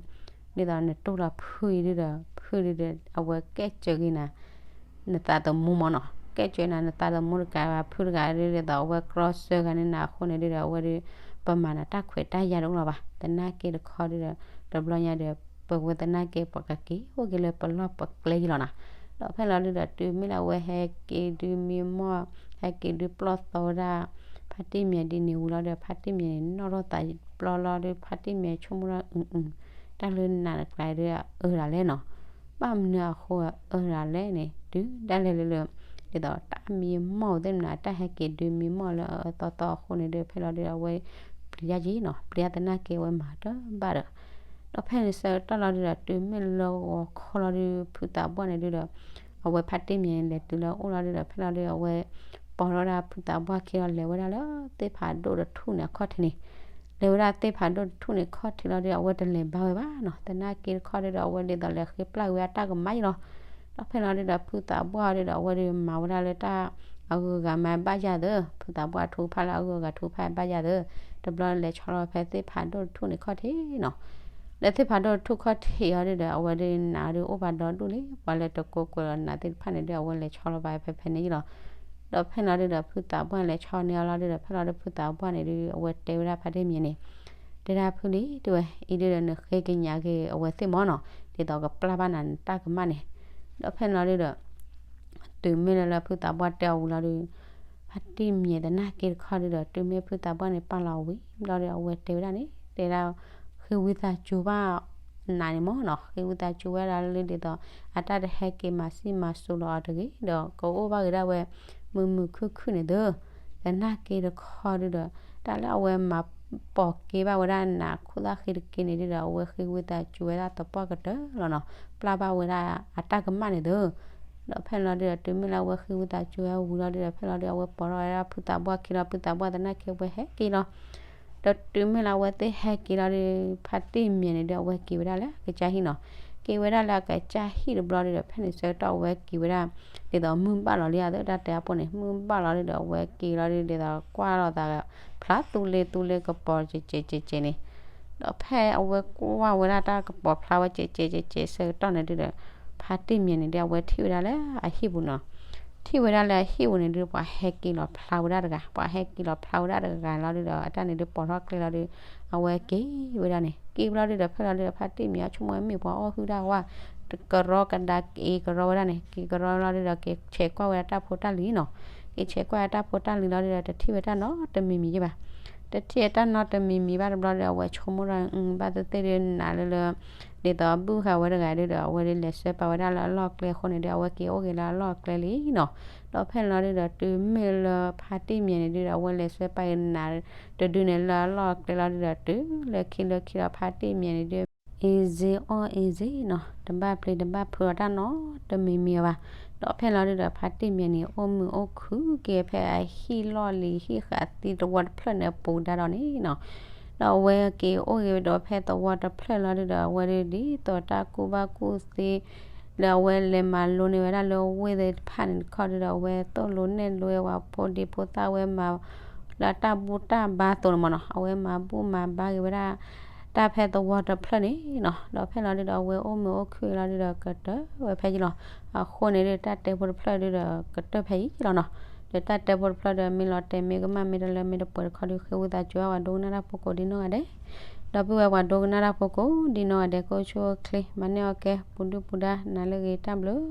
သိးနတိၢ်လီၤဖုအံၤဒုဒီး ဖုဒုဒီး အဝဲကဲစၢၤက့ၤနၤ နသးသမူမးနီၤ, ကဲစၢၤနၤနသးသမူတကးဘၣ် ဖုတဂၤဒု ဒ်သိးအဝဲကြီဆၢဂၤန့ၢ်နၤအဃိန့ၣ်ဒုဒီး အဝဲဒု ပမၤနၤတၢ်ခွဲးတၢ်ယာ်တအိၣ်လၢၤဘၣ်. သနာ်က့တခီဒုဒီး တဘျီညါဒီး ပဝဲသနာ်က့ ပှၤကက့ၤအိၣ်က့ၤလၢပလီၢ်ပကျဲယလီၤနီၤ. ဒီးဖဲလီၤဒုဒီး တုၤမ့ၢ်လၢအဝဲဟဲက့ၤဒုမံမီၢ် ဟဲက့ၤဒုပျီၢ်သီဝဲဒၣ် ဖါတံၢ်မံၤဒ်န့ၣ်ဝံၤလီၤဒီး ဖါတံၢ်မံၤန့ၣ် နီၣ်ထီၣ်သးပျီလီၤဒီး ဖါတံၢ်မံၤဆိကမိၣ်လၢ အုအု တၢ်လၢနၤတကျါဒု အအၢဒၣ်လဲၣ်နီၤ. ဘၣ်မနုၤအဃိအအၢဒၣ်လဲၣ်န့ၣ် တုၤဒၣ်လဲာ်လၢလၢ ဒ်သိးတၢ်မံမီၢ်သ့ၣ်မနုၤ တၢ်ဟဲက့ၤဒုမံမီၢ်လၢအအၢသီသီအဃိန့ၣ်ဒု ဖဲလီၤဒုဒီး အဝဲပျံၤယါယံၤနီၤ, ပျံၤယါသနာ်က့ အဝဲမၤတဘၣ်ဒီး ဒီးဖဲန့ၣ်ဆၢကတီၢ်လီၤဒုဒီး တုၤမ့ၢ်လၢဂီၤခီလီၤဒု ဖုသးပှၢ်န့ၣ်ဒုဒီး အဝဲဖါတံၢ်မံၤန့ၣ်လဲၤတုၤလၢအအိၣ်လီၤဒုဒီး ဖဲလီၤဒု အဝဲပိာ်ထီၣ်ဝဲဒၣ်ဖုသးပှၢ်ခံလီၤ လဲၤဝဲဒၣ်လၢသ့ၣ်ဖးဒိၣ်တထူၣ်န့ၣ်အခီၣ်ထံးန့ၣ်, လဲၤဝဲဒၣ်သ့ၣ်ဖးဒိၣ်တထူၣ်န့ၣ်ခီၣ်ထံးလီၤဒု အဝဲတလဲၤဘါဝဲဘၣ်နီၤ. သနာ်က့တခီဒုဒီး အဝဲဒ်သိးလဲၤဃ့ပျၢ်ဝဲအတၢ်ကမၣ်ယလီၤ. ဒီးဖဲလီၤဒုဒီး ဖုသးပှၢ်ဒုဒီး အဝဲဒုမၤဝဲဒၣ်လၢတၢ်အဂုၤအဂၤမၤဘၣ်ယၤသၢ, ဖုသးပှၢ်ထူဖးလၢအဂုၤအဂၤထူဖးဘၣ်ယၤသၢ, တဘျီလဲၤဆီလီၤဖဲသ့ၣ်ဖးဒိၣ်တထူၣ်န့ၣ်ခီၣ်ထံးနီၤ. လၢသ့ၣ်ဖးဒိၣ်တထူၣ်ခီၣ်ထံးအီၤဒုဒီး အဝဲဒုနးဒုအိၣ်ဘၣ်ဒီဒူၣ်လံ, ပှၤလၢတကိးကွဲးလီၤနးသ့ၣ်တဖၣ်န့ၣ်ဒု အဝဲလဲၤဆီလီၤဘၣ်ဖဲဖဲန့ၣ်ယလီၤ. ဒီးဖဲလီၤဒုဒီး ဖုသးပှၢ်လဲၤဆီန့ၢ်အီၤလီၤဒုဒီး ဖဲလီၤဒုဖုသးပှၢ်န့ၣ်ဒု အဝဲတဲဝဲဒၣ်ဖါတံၢ်မံၤန့ၣ်, တဲဒၣ်ဖုလံ တဲဝဲ, အံၤဒုဒီး နဃ့ကညးက့ၤအဝဲသ့ၣ်မးနီၤ, ဒ်သိးကပျၢ်ဘၣ်နၤနတၢ်ကမၣ်န့ၣ်. ဒီးဖဲလီၤဒုဒီး တုၤမ့ၢ်လၢလၢဖုသးပှၢ်တဲအီၤဝံၤလီၤဒု ဖါတံၢ်မံၤသနာ်က့တခီဒုဒီး တုၤမ့ၢ်ဖုသးပှၢ်န့ၣ်ပာ်လီၤဝံၤဘျီဒီး အဝဲတဲဝဲဒၣ်န့ၣ် တဲဒၣ် ဃ့ဝံသးစူၤဘၣ်နၤန့ၣ်မးနီၤ, ဃ့ဝံသးစူၤဝဲဒၣ်လၢဒ်သိး အတၢ်တဟဲက့ၤမၤစံၣ်မၤစိးလီၤအီၤတဂ့ၤ ဒီးကအိၣ်ဘၣ်က့ၤဒၣ်ဝဲ မုာ်မုာ်ခုၣ်ခုၣ်န့ၣ်သၢ. သနာ်က့တခီဒုဒီး တၢ်လၢအဝဲမၤပိာ်က့ၤဘၣ်ဝဲဒၣ်နၤခိၣ်သၣ်ဃ့တက့ၢ်န့ၣ်ဒုဒီး အဝဲဃ့ဝံသးစူၤဝဲဒၣ်သပှၢ်ကတၢၢ်လီၤနီၤ, ပျၢ်ဘၣ်ဝဲဒၣ်အတၢ်ကမၣ်န့ၣ်သၢ. ဒီးဖဲလီၤဒုဒီး တုၤမ့ၢ်လၢအဝဲဃ့ဝံသးစူၤဝဲဝံၤလီၤဒုဒီး ဖဲလီၤဒု အဝဲပိာ်ထီၣ်ဝဲဒၣ်ဖုသးပှၢ်ခံလီၤ, ဖုသးပှၢ်သနာ်က့ အဝဲဟဲက့ၤလီၤ. ဒီးတုၤမ့ၢ်လၢအဝဲသ့ၣ်ဟဲက့ၤလီၤဒု ဖါတံၢ်မံၤန့ၣ်ဒု အဝဲက့ၤဝဲဒၣ်လၢအကစၢ်ဟံၣ်နီၤ, က့ၤဝဲဒၣ်လၢအကစၢ်ဟံၣ်တဘျီဒုဒီး ဖဲန့ၣ်ဆၢကတီၢ်အဝဲက့ၤဝဲဒၣ် ဒ်သိးမုၢ်ဘၣ်လီၤလံအသး တၢ်တဲအပိၢ်န့ၣ် မုၢ်ဘၣ်လီၤဒုဒီး အဝဲက့ၤလီၤဒု ဒ်သိးကွၢ်လိာ်သး ဖျါသူလ့သူလ့ကပီၤကဲးကဲးကဲးကဲးန့ၣ်, ဒီးဖဲအဝဲကွၢ်ဝဲဒၣ်တၢ်ကပီၤဖျါဝဲကဲးကဲးကဲးကဲးဆၢကတီၢ်န့ၣ်ဒုဒီး ဖါတံၢ်မံၤန့ၣ်ဒု အဝဲထံၣ်ဝဲဒၣ်လၢအဟံၣ်ပူၤနီၤ, ထံၣ်ဝဲဒၣ်လၢအဟံၣ်ပူၤန့ၣ်ဒု ပှၤဟဲက့ၤလီၤဖျါဝဲဒၣ်တဂၤ, ပှၤဟဲက့ၤလီၤဖျါဝဲဒၣ်တဂၤလီၤဒုဒီး အတၢ်န့ၣ်ဒုပိာ်ထီၣ်ကျဲလီၤဒု အဝဲက့ၤဝဲဒၣ်န့ၣ်, က့ၤဘျီဒုဒီး ဖဲလီၤဒုဒီး ဖါတံၢ်မံၤအဆိကမိၣ်မ့ၢ်ပှၤအီၣ်ဟုၣ်တၢ်ဝဲ, ကရီကဒါက့ၤကရီဝဲဒၣ်န့ၣ်, က့ၤကရီလီၤဒုဒီးက့ၤဆဲးကွၢ်ဝဲဒၣ်တၢ်ဖိတၢ်လံၤနီၤ, က့ၤဆဲးကွၢ်ဝဲတၢ်ဖိတၢ်လံၤလီၤဒုဒီး တထံၣ်ဝဲတၢ်နီတမံၤမံၤယဲၢ်ဘၣ်, တထံၣ်ဝဲတၢ်နီတမံၤမံၤဘၣ်တဘျီဒီး အဝဲဆိကမိၣ်ဒၣ် ဘၣ်သ့ၣ်သ့ၣ်ဒု နးလၢလၢ ဒ်သိးအဘုၣ်ဃာ်ဝဲတဂၤဒုဒီး အဝဲဒုးလဲၤဆှၢပာ်ဝဲဒၣ်လၢအလီၢ်ကျဲအဃိန့ၣ်ဒု အဝဲက့ၤအိၣ်ဂ့ၤလၢအလီၢ်ကျဲလံနီၤ. ဒီးဖဲန့ၣ်လီၤဒုဒီး တုၤမ့ၢ်လၢဖါတံၢ်မံၤန့ၣ်ဒုဒီး အဝဲလဲၤဆှၢပာ်နးတဒုန့ၣ်လၢအလီၢ်ကျဲလီၤဒုဒီး တုၤလၢခံလၢခံဒီး ဖါတံၢ်မံၤန့ၣ်ဒု အ့စ့အီၣ်အ့စ့နီၤ, တဘၣ်ပျံၤတဘၣ်ဖုးအီၤတၢ်နီတမံၤမံၤအီၤဘၣ်. ဒီးဖဲန့ၣ်လီၤဒုဒီး ဖါတံၢ်မံၤန့ၣ် အိၣ်မုာ်အိၣ်ခုၣ်က့ၤဖဲအဟံၣ်လီၢ်လံၤဟံၣ်ဃာ်သံသဝီတဖျၢၣ်န့ၣ်အပူၤဒါဒီးန့ၣ်နီၤ. ဒီးအဝဲက့ၤအိၣ်ဂ့ၤဒီးဖဲသဝီတဖျၢၣ်လီၤဒုဒီး အဝဲဒုးဒ်သိးတၢ်ကူၣ်ဘၣ်ကူၣ်သ့ လၢအဝဲလဲၤမၤလိန့ၢ်ဝဲဒၣ်လၢဝ့ၢ်သ့ၣ်တဖၣ်န့ၣ်တခီဒုဒီး အဝဲသိၣ်လိနဲၣ်လိဝဲပှၤဖိဒံဖိသၣ်ဝဲမၤ လၢတၢ်ဘူၣ်တၢ်ဘါအသိးန့ၣ်မ့ၢ်နီၤ, အဝဲမၤဘူၣ်မၤဘါက့ၤဝဲဒၣ် တၢ်ဖဲသဝီတဖျၢၣ်န့ၣ်နီၤ. ဒီးဖဲလီၤဒုဒီး အဝဲအိၣ်မုာ်အိၣ်ခုၣ်လီၤဒုဒီး ကတၢၢ်ဝဲဖဲယံၤလီၤ. အဃိန့ၣ်ဒု တၢ်တဲဖိတဖျၢၣ်ဒုဒီး ကတၢၢ်ဖဲယံၤလီၤနီၤ. ဒီးတၢ်တဲဖိတဖျၢၣ်ဒီး မ့ၢ်လီၤတဲာ်မ့ၢ်ကမၣ်မ့ၢ်တလၢမ့ၢ်တပှဲၤတခီဒု ဃ့ဝံသးစူၤဘၣ်ပှၤဒိကနၣ်တၢ်ဖိကိးဒ်နီၢ်ဂၤဒဲး, ဒီပုၢ်ဝဲၢ်ပှၤဒိကနၣ်တၢ်ဖိကိးဒ်နီၢ်ဂၤဒဲး ကအိၣ်ဆူၣ်အိၣ်ချ့ မၤန့ၢ်အီၣ်ကဲ ပူၤဒုၣ်ပူၤဒါ နၤလၢအဂ့ၤ တၢ်ဘျုး